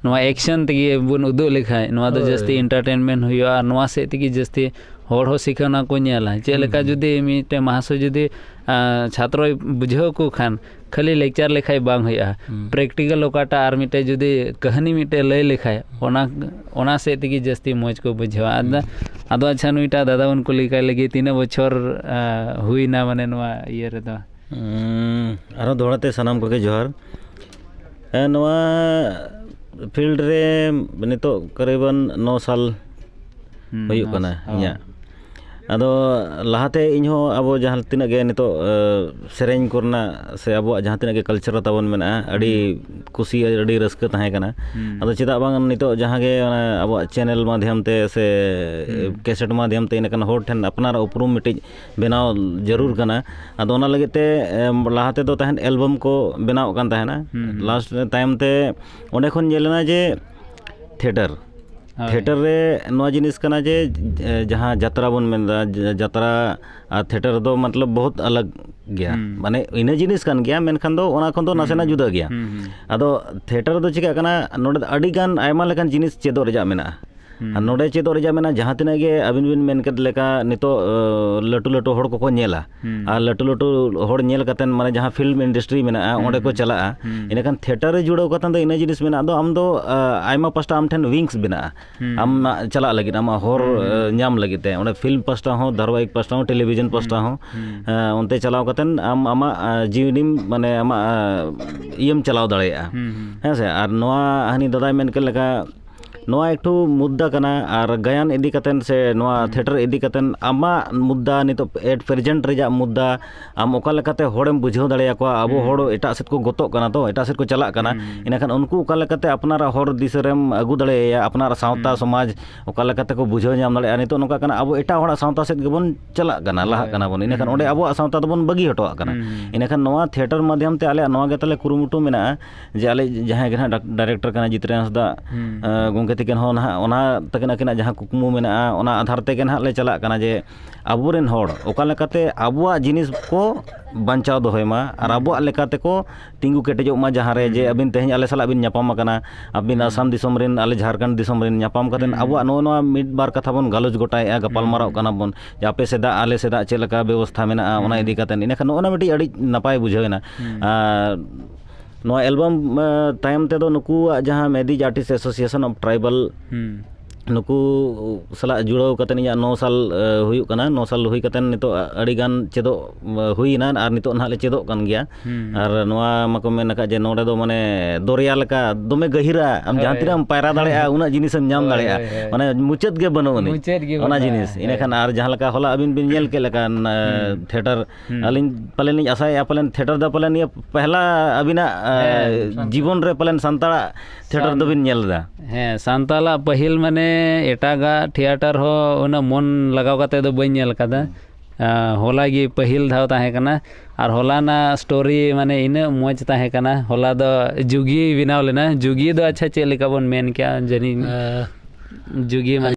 ᱱᱚᱣᱟ action ᱛᱮᱜᱮ ᱵᱚᱱ ᱩᱫᱩᱜ ᱞᱮᱠᱷᱟᱡ, ᱱᱚᱣᱟ ᱫᱚ ᱦᱳᱭ᱾ ᱡᱟᱹᱥᱛᱤ entertainment ᱦᱩᱭᱩᱜᱼᱟ, ᱟᱨ ᱱᱚᱣᱟ ᱥᱮᱫ ᱛᱮᱜᱮ ᱡᱟᱹᱥᱛᱤ ᱦᱚᱲ ᱦᱚᱸ ᱥᱤᱠᱷᱟᱹᱣᱱᱟ ᱠᱚ ᱧᱮᱞᱟ᱾ ᱪᱮᱫ ᱦᱩᱸ, ᱞᱮᱠᱟ ᱦᱩᱸ᱾ ᱡᱩᱫᱤ ᱢᱤᱫᱴᱮᱱ ᱢᱟᱦᱟᱥᱚᱭ ᱡᱩᱫᱤ, ᱟ, ᱪᱷᱟᱛᱨᱚᱭ ᱵᱩᱡᱷᱟᱹᱣ ᱠᱚ ᱠᱷᱟᱱ, ᱠᱷᱟᱹᱞᱤ lecture ᱞᱮᱠᱷᱟᱡ ᱵᱟᱝ ᱦᱩᱭᱩᱜᱼᱟ᱾ ᱦᱩᱸ᱾ Practical ᱚᱠᱟᱴᱟᱜ ᱟᱨ ᱢᱤᱫᱴᱮᱡ ᱡᱩᱫᱤ ᱠᱟᱹᱦᱱᱤ ᱢᱤᱫᱴᱮᱡ ᱞᱟᱹᱭ ᱞᱮᱠᱷᱟᱡ, ᱚᱱᱟ, ᱚᱱᱟ ᱥᱮᱫ ᱛᱮᱜᱮ ᱡᱟᱹᱥᱛᱤ ᱢᱚᱡᱽ ᱠᱚ ᱵᱩᱡᱷᱟᱹᱣᱟ᱾ ᱟᱫᱚ, ᱦᱩᱸ᱾ ᱟᱫᱚ ᱟᱪᱪᱷᱟ, ᱱᱩᱭᱴᱟᱜ ᱫᱟᱫᱟ ᱵᱚᱱ ᱠᱩᱞᱤ ᱠᱟᱭ ᱞᱮᱜᱮ, ᱛᱤᱱᱟᱹᱜ ᱵᱚᱪᱷᱚᱨ, ᱟ, ᱦᱩᱭᱱᱟ ᱢᱟᱱᱮ ᱱᱚᱣᱟ ᱤᱭᱟᱹ ᱨᱮᱫᱚ? ᱩᱸ, ᱟᱨᱦᱚᱸ ᱫᱚᱦᱲᱟ ᱛᱮ ᱥᱟᱱᱟᱢ ᱠᱚᱜᱮ ᱡᱚᱦᱟᱨ᱾ ᱦᱮᱸ, ᱱᱚᱣᱟ field ᱨᱮ ᱱᱤᱛᱚᱜ ᱠᱚᱨᱤᱵᱟᱱ ᱱᱚ ᱥᱟᱞ ᱦᱩᱸ, ᱦᱩᱭᱩᱜ ᱱᱚ ᱠᱟᱱᱟ ᱥᱟᱞ᱾ ᱤᱧᱟᱹᱜ᱾ ᱟᱫᱚ ᱞᱟᱦᱟᱛᱮ ᱤᱧᱦᱚᱸ ᱟᱵᱚ ᱡᱟᱦᱟᱸ ᱛᱤᱱᱟᱹᱜ ᱜᱮ ᱱᱤᱛᱚᱜ ᱥᱮᱨᱮᱧ ᱠᱚᱨᱮᱱᱟᱜ ᱥᱮ ᱟᱵᱚᱣᱟᱜ ᱡᱟᱦᱟᱸ ᱛᱤᱱᱟᱹᱜ ᱜᱮ ᱠᱟᱞᱪᱟᱨ ᱛᱟᱵᱚᱱ ᱢᱮᱱᱟᱜᱼᱟ, ᱟᱹᱰᱤ ᱠᱩᱥᱤ, ᱟᱹᱰᱤ ᱨᱟᱹᱥᱠᱟᱹ ᱛᱟᱦᱮᱸ ᱠᱟᱱᱟ᱾ ᱟᱫᱚ ᱪᱮᱫᱟᱜ ᱵᱟᱝ ᱱᱤᱛᱚᱜ ᱡᱟᱦᱟᱸ ᱜᱮ ᱚᱱᱟ ᱟᱵᱚᱣᱟᱜ ᱪᱮᱱᱮᱞ ᱢᱟᱫᱽᱫᱷᱚᱢ ᱛᱮ ᱥᱮ ᱠᱮᱥᱮᱴ ᱢᱟᱫᱽᱫᱷᱚᱢ ᱛᱮ ᱤᱱᱟᱹ ᱠᱷᱟᱱ ᱦᱚᱲ ᱴᱷᱮᱱ ᱟᱯᱱᱟᱨᱟᱜ ᱩᱯᱨᱩᱢ ᱢᱤᱫᱴᱤᱡ ᱵᱮᱱᱟᱣ ᱡᱟᱹᱨᱩᱲ ᱠᱟᱱᱟ᱾ ᱟᱫᱚ ᱚᱱᱟ ᱞᱟᱹᱜᱤᱫ ᱛᱮ ᱞᱟᱦᱟ ᱛᱮᱫᱚ ᱛᱟᱦᱮᱸᱫ ᱮᱞᱵᱟᱢ ᱠᱚ ᱵᱮᱱᱟᱣᱚᱜ ᱠᱟᱱ ᱛᱟᱦᱮᱱᱟ᱾ ᱞᱟᱥᱴ ᱛᱟᱭᱚᱢ ᱛᱮ ᱚᱸᱰᱮ ᱠᱷᱚᱱ ᱧᱮᱞ ᱮᱱᱟ ᱡᱮ ᱛᱷᱤᱭᱮᱴᱟᱨ ᱛᱷᱤᱭᱮᱴᱟᱨ ᱨᱮ ᱱᱚᱣᱟ ᱡᱤᱱᱤᱥ ᱠᱟᱱᱟ ᱡᱮ ᱡᱟᱦᱟᱸ ᱡᱟᱛᱨᱟ ᱵᱚᱱ ᱢᱮᱱᱫᱟ, ᱡᱟᱛᱨᱟ ᱟᱨ ᱛᱷᱤᱭᱮᱴᱟᱨ ᱫᱚ ᱢᱚᱛᱞᱚᱵ ᱵᱚᱦᱩᱛ ᱟᱞᱟᱜᱽ ᱜᱮᱭᱟ᱾ ᱢᱟᱱᱮ ᱤᱱᱟᱹ ᱡᱤᱱᱤᱥ ᱠᱟᱱ ᱜᱮᱭᱟ, ᱢᱮᱱᱠᱷᱟᱱ ᱫᱚ ᱚᱱᱟ ᱠᱷᱚᱱ ᱫᱚ ᱱᱟᱥᱮᱱᱟᱜ ᱡᱩᱫᱟᱹ ᱜᱮᱭᱟ᱾ ᱟᱫᱚ ᱛᱷᱤᱭᱮᱴᱟᱨ ᱫᱚ ᱪᱤᱠᱟᱹᱜ ᱠᱟᱱᱟ, ᱱᱚᱰᱮ ᱫᱚ ᱟᱹᱰᱤ ᱜᱟᱱ ᱟᱭᱢᱟ ᱞᱮᱠᱟᱱ ᱡᱤᱱᱤᱥ ᱪᱮᱫᱚᱜ ᱨᱮᱭᱟᱜ ᱢᱮᱱᱟᱜᱼᱟ᱾ ᱟᱨ ᱱᱚᱰᱮ ᱪᱮᱫᱚᱜ ᱨᱮᱭᱟᱜ ᱢᱮᱱᱟᱜᱼᱟ, ᱡᱟᱦᱟᱸ ᱛᱤᱱᱟᱹᱜ ᱜᱮ ᱟᱹᱵᱤᱱ ᱵᱤᱱ ᱢᱮᱱ ᱠᱮᱫ ᱞᱮᱠᱟ ᱱᱤᱛᱚᱜ ᱞᱟᱹᱴᱩ ᱞᱟᱹᱴᱩ ᱦᱚᱲ ᱠᱚᱠᱚ ᱧᱮᱞᱟ᱾ ᱟᱨ ᱞᱟᱹᱴᱩ ᱞᱟᱹᱴᱩ ᱦᱚᱲ ᱧᱮᱞ ᱠᱟᱛᱮᱫ, ᱢᱟᱱᱮ ᱡᱟᱦᱟᱸ ᱯᱷᱤᱞᱢ ᱤᱱᱰᱟᱥᱴᱨᱤ ᱢᱮᱱᱟᱜᱼᱟ, ᱚᱸᱰᱮ ᱠᱚ ᱪᱟᱞᱟᱜᱼᱟ᱾ ᱤᱱᱟᱹᱠᱷᱟᱱ ᱛᱷᱤᱭᱮᱴᱟᱨ ᱨᱮ ᱡᱩᱲᱟᱹᱣ ᱠᱟᱛᱮᱫ ᱫᱚ ᱤᱱᱟᱹ ᱡᱤᱱᱤᱥ ᱢᱮᱱᱟᱜ ᱫᱚ, ᱟᱢ ᱫᱚ ᱟᱭᱢᱟ ᱯᱟᱥᱴᱟ ᱟᱢ ᱴᱷᱮᱱ ᱣᱤᱝᱥ ᱢᱮᱱᱟᱜᱼᱟ᱾ ᱟᱢ ᱪᱟᱞᱟᱜ ᱞᱟᱹᱜᱤᱫ, ᱟᱢᱟᱜ ᱦᱚᱨ ᱧᱟᱢ ᱞᱟᱹᱜᱤᱫ ᱛᱮ ᱚᱸᱰᱮ ᱯᱷᱤᱞᱢ ᱯᱟᱥᱴᱟ ᱦᱚᱸ, ᱫᱷᱟᱨᱟᱵᱟᱦᱤᱠ ᱯᱟᱥᱴᱟ ᱦᱚᱸ, ᱴᱮᱞᱤᱵᱷᱤᱡᱚᱱ ᱯᱟᱥᱴᱟ ᱦᱚᱸ᱾ ᱚᱱᱛᱮ ᱪᱟᱞᱟᱣ ᱠᱟᱛᱮᱫ ᱟᱢ ᱟᱢᱟᱜ ᱡᱤᱣᱤᱢ, ᱢᱟᱱᱮ ᱟᱢᱟᱜ ᱤᱭᱟᱹᱢ ᱪᱟᱞᱟᱣ ᱫᱟᱲᱮᱭᱟᱜᱼᱟ᱾ ᱦᱮᱸ ᱥᱮ? ᱟᱨ ᱱᱚᱣᱟ ᱦᱟᱹᱱᱤ ᱫᱟᱫᱟᱭ ᱢᱮᱱ ᱠᱮᱫ ᱞᱮᱠᱟ, ᱱᱚᱣᱟ ᱮᱠᱴᱩ ᱢᱩᱫᱽᱫᱟ ᱠᱟᱱᱟ᱾ ᱟᱨ ᱜᱟᱭᱟᱱ ᱤᱫᱤ ᱠᱟᱛᱮᱫ ᱥᱮ ᱱᱚᱣᱟ ᱛᱷᱤᱭᱮᱴᱟᱨ ᱤᱫᱤ ᱠᱟᱛᱮᱫ ᱟᱢᱟᱜ ᱢᱩᱫᱽᱫᱟ, ᱱᱤᱛᱚᱜ ᱮᱴ ᱯᱨᱮᱡᱮᱱᱴ ᱨᱮᱭᱟᱜ ᱢᱩᱫᱽᱫᱟ, ᱟᱢ ᱚᱠᱟ ᱞᱮᱠᱟᱛᱮ ᱦᱚᱲᱮᱢ ᱵᱩᱡᱷᱟᱹᱣ ᱫᱟᱲᱮᱭᱟᱠᱚᱣᱟ? ᱟᱵᱚ ᱦᱚᱲ ᱮᱴᱟᱜ ᱥᱮᱫ ᱠᱚ ᱜᱚᱛᱚᱜ ᱠᱟᱱᱟ, ᱛᱚ ᱮᱴᱟᱜ ᱥᱮᱫ ᱠᱚ ᱪᱟᱞᱟᱜ ᱠᱟᱱᱟ᱾ ᱤᱱᱟᱹᱠᱷᱟᱱ ᱩᱱᱠᱩ ᱚᱠᱟ ᱞᱮᱠᱟᱛᱮ ᱟᱯᱱᱟᱨᱟᱜ ᱦᱚᱨ ᱫᱤᱥᱟᱹ ᱨᱮᱢ ᱟᱹᱜᱩ ᱫᱟᱲᱮᱭᱟᱭᱟ, ᱟᱯᱱᱟᱨᱟᱜ ᱥᱟᱶᱛᱟ ᱥᱚᱢᱟᱡᱽ ᱚᱠᱟ ᱞᱮᱠᱟᱛᱮ ᱠᱚ ᱵᱩᱡᱷᱟᱹᱣ ᱧᱟᱢ ᱫᱟᱲᱮᱭᱟᱜᱼᱟ? ᱱᱤᱛᱚᱜ ᱱᱚᱝᱠᱟ ᱠᱟᱱᱟ, ᱟᱵᱚ ᱮᱴᱟᱜ ᱦᱚᱲᱟᱜ ᱥᱟᱶᱛᱟ ᱥᱮᱫ ᱜᱮᱵᱚᱱ ᱪᱟᱞᱟᱜ ᱠᱟᱱᱟ, ᱞᱟᱦᱟᱜ ᱠᱟᱱᱟ ᱵᱚᱱ᱾ ᱤᱱᱟᱹᱠᱷᱟᱱ ᱚᱸᱰᱮ ᱟᱵᱚᱣᱟᱜ ᱥᱟᱶᱛᱟ ᱫᱚᱵᱚᱱ ᱵᱟᱹᱜᱤ ᱦᱚᱴᱚᱣᱟᱜ ᱠᱟᱱᱟ᱾ ᱤᱱᱟᱹᱠᱷᱟᱱ ᱱᱚᱣᱟ ᱛᱷᱤᱭᱮᱴᱟᱨ ᱢᱟᱫᱽᱫᱷᱚᱢ ᱛᱮ ᱟᱞᱮᱭᱟᱜ ᱱᱚᱣᱟ ᱜᱮ ᱛᱟᱞᱮ ᱠᱩᱨᱩᱢᱩᱴᱩ ᱢᱮᱱᱟᱜᱼᱟ ᱡᱮ ᱟᱞᱮ ᱡᱟᱦᱟᱸᱭ ᱜᱮ ᱱᱟᱦᱟᱜ ᱰᱟᱠ-, ᱰᱟᱭᱨᱮᱠᱴᱚᱨ ᱠᱟᱱᱟᱭ ᱡᱤᱛᱨᱮᱱ ᱦᱟᱸᱥᱫᱟ, ᱜᱚᱢᱠᱮ ᱛᱤᱠᱤᱱ ᱦᱚᱸ ᱱᱟᱦᱟᱜ ᱚᱱᱟ ᱛᱟᱹᱠᱤᱱ ᱟᱹᱠᱤᱱᱟᱜ ᱡᱟᱦᱟᱸ ᱠᱩᱠᱢᱩ ᱢᱮᱱᱟᱜᱼᱟ, ᱚᱱᱟ ᱟᱫᱷᱟᱨ ᱛᱮᱜᱮ ᱱᱟᱦᱟᱜ ᱞᱮ ᱪᱟᱞᱟᱜ ᱠᱟᱱᱟ ᱡᱮ ᱟᱵᱚᱨᱮᱱ ᱦᱚᱲ ᱚᱠᱟ ᱞᱮᱠᱟᱛᱮ ᱟᱵᱚᱣᱟᱜ ᱡᱤᱱᱤᱥ ᱠᱚ ᱵᱟᱧᱪᱟᱣ ᱫᱚᱦᱚᱭ ᱢᱟ ᱟᱨ ᱟᱵᱚᱣᱟᱜ ᱞᱮᱠᱟ ᱛᱮᱠᱚ ᱛᱤᱸᱜᱩ ᱠᱮᱴᱮᱡᱚᱜ ᱢᱟ᱾ ᱡᱟᱦᱟᱸ ᱨᱮ ᱡᱮ ᱟᱹᱵᱤᱱ ᱛᱮᱦᱮᱧ ᱟᱞᱮ ᱥᱟᱞᱟᱜ ᱵᱤᱱ ᱧᱟᱯᱟᱢ ᱟᱠᱟᱱᱟ, ᱟᱹᱵᱤᱱ ᱟᱥᱟᱢ ᱫᱤᱥᱚᱢ ᱨᱮᱱ, ᱟᱞᱮ ᱡᱷᱟᱲᱠᱷᱚᱸᱰ ᱫᱤᱥᱚᱢ ᱨᱮᱱ, ᱧᱟᱯᱟᱢ ᱠᱟᱛᱮᱫ ᱟᱵᱚᱣᱟᱜ ᱱᱚᱜᱼᱚ ᱱᱚᱣᱟ ᱢᱤᱫ ᱵᱟᱨ ᱠᱟᱛᱷᱟ ᱵᱚᱱ ᱜᱟᱞᱚᱪ ᱜᱚᱴᱟᱭᱮᱫᱼᱟ, ᱜᱟᱯᱟᱞ ᱢᱟᱨᱟᱣ ᱠᱟᱱᱟ ᱵᱚᱱ ᱡᱮ ᱟᱯᱮ ᱥᱮᱫᱟᱜ ᱟᱞᱮ ᱥᱮᱫᱟᱜ ᱪᱮᱫ ᱞᱮᱠᱟ ᱵᱮᱵᱚᱥᱛᱷᱟ ᱢᱮᱱᱟᱜᱼᱟ, ᱚᱱᱟ ᱤᱫᱤ ᱠᱟᱛᱮᱫ᱾ ᱤᱱᱟᱹᱠᱷᱟᱱ ᱱᱚᱜᱼᱚ ᱱᱚᱣᱟ ᱢᱤᱫᱴᱤᱡ ᱟᱹᱰᱤ ᱱᱟᱯᱟᱭ ᱵᱩᱡᱷᱟᱹᱣ ᱮᱱᱟ᱾ ᱟᱨ ᱱᱚᱣᱟ ᱮᱞᱵᱟᱢ ᱛᱟᱭᱚᱢ ᱛᱮᱫᱚ ᱱᱩᱠᱩᱣᱟᱜ ᱡᱟᱦᱟᱸ ᱢᱮᱫᱤᱡ ᱟᱨᱴᱤᱥᱴ ᱮᱥᱳᱥᱤᱭᱮᱥᱚᱱ ᱚᱯᱷ ᱴᱨᱟᱭᱵᱟᱞ ᱱᱩᱠᱩ ᱥᱟᱞᱟᱜ ᱡᱩᱲᱟᱹᱣ ᱠᱟᱛᱮ ᱤᱧᱟᱹᱜ ᱱᱚ ᱥᱟᱞ ᱦᱩᱭᱩᱜ ᱠᱟᱱᱟ᱾ ᱱᱚ ᱥᱟᱞ ᱦᱩᱭ ᱠᱟᱛᱮ ᱱᱤᱛᱚᱜ ᱟᱹᱰᱤ ᱜᱟᱱ ᱪᱮᱫᱚᱜ ᱦᱩᱭᱮᱱᱟ ᱟᱨ ᱱᱤᱛᱚᱜ ᱱᱟᱦᱟᱜ ᱞᱮ ᱪᱮᱫᱚᱜ ᱠᱟᱱ ᱜᱮᱭᱟ᱾ ᱟᱨ ᱱᱚᱣᱟ ᱢᱟᱠᱚ ᱢᱮᱱ ᱟᱠᱟᱫ ᱡᱮ ᱱᱚᱰᱮ ᱫᱚ ᱢᱟᱱᱮ ᱫᱚᱨᱭᱟ ᱞᱮᱠᱟ ᱫᱚᱢᱮ ᱜᱟᱹᱦᱤᱨᱟ, ᱟᱢ ᱡᱟᱦᱟᱸ ᱛᱤᱱᱟᱹᱜ ᱮᱢ ᱯᱟᱭᱨᱟ ᱫᱟᱲᱮᱭᱟᱜᱼᱟ ᱩᱱᱟᱹᱜ ᱡᱤᱱᱤᱥ ᱮᱢ ᱧᱟᱢ ᱫᱟᱲᱮᱭᱟᱜᱼᱟ᱾ ᱢᱟᱱᱮ ᱢᱩᱪᱟᱹᱫ ᱜᱮ ᱵᱟᱹᱱᱩᱜ ᱟᱹᱱᱤᱡ ᱢᱩᱪᱟᱹᱫ ᱜᱮ ᱚᱱᱟ ᱵᱟᱹᱱᱩᱜᱼᱟ᱾ ᱡᱤᱱᱤᱥ᱾ ᱤᱱᱟᱹᱠᱷᱟᱱ ᱟᱨ ᱡᱟᱦᱟᱸ ᱞᱮᱠᱟ ᱦᱚᱞᱟ ᱟᱹᱵᱤᱱ ᱵᱤᱱ ᱧᱮᱞ ᱠᱮᱫ ᱞᱮᱠᱟ, ᱛᱷᱤᱭᱮᱴᱟᱨ, ᱟᱹᱞᱤᱧ ᱯᱟᱞᱮᱱ ᱞᱤᱧ ᱟᱥᱟᱭᱮᱫᱼᱟ ᱯᱟᱞᱮᱱ ᱛᱷᱤᱭᱮᱴᱟᱨ ᱫᱚ ᱯᱟᱞᱮᱱ ᱱᱤᱭᱟᱹ ᱯᱮᱦᱞᱟ ᱟᱹᱵᱤᱱᱟᱜ ᱡᱤᱵᱚᱱ ᱨᱮ ᱯᱟᱞᱮᱱ ᱥᱟᱱᱛᱟᱲᱟᱜ ᱛᱷᱤᱭᱮᱴᱟᱨ ᱫᱚᱵᱤᱱ ᱧᱮᱞ ᱮᱫᱟ᱾ ᱦᱮᱸ, ᱥᱟᱱᱛᱟᱞᱟᱜ ᱯᱟᱹᱦᱤᱞ ᱢᱟᱱᱮ ᱮᱴᱟᱜᱟᱜ ᱛᱷᱤᱭᱮᱴᱟᱨ ᱦᱚᱸ ᱩᱱᱟᱹᱜ ᱢᱚᱱ ᱞᱟᱜᱟᱣ ᱠᱟᱛᱮ ᱫᱚ ᱵᱟᱹᱧ ᱧᱮᱞ ᱟᱠᱟᱫᱟ᱾ ᱦᱚᱞᱟ ᱜᱮ ᱯᱟᱹᱦᱤᱞ ᱫᱷᱟᱣ ᱛᱟᱦᱮᱸ ᱠᱟᱱᱟ᱾ ᱟᱨ ᱦᱚᱞᱟᱱᱟᱜ ᱥᱴᱳᱨᱤ ᱢᱟᱱᱮ ᱤᱱᱟᱹᱜ ᱢᱚᱡᱽ ᱛᱟᱦᱮᱸ ᱠᱟᱱᱟ᱾ ᱦᱚᱞᱟ ᱫᱚ ᱡᱩᱜᱤ ᱵᱮᱱᱟᱣ ᱞᱮᱱᱟ᱾ ᱡᱩᱜᱤ ᱫᱚ ᱟᱪᱪᱷᱟ ᱪᱮᱫ ᱞᱮᱠᱟ ᱵᱚᱱ ᱢᱮᱱ ᱠᱮᱭᱟ ᱡᱟᱹᱱᱤᱡ? ᱡᱩᱜᱤ ᱢᱟᱱᱮ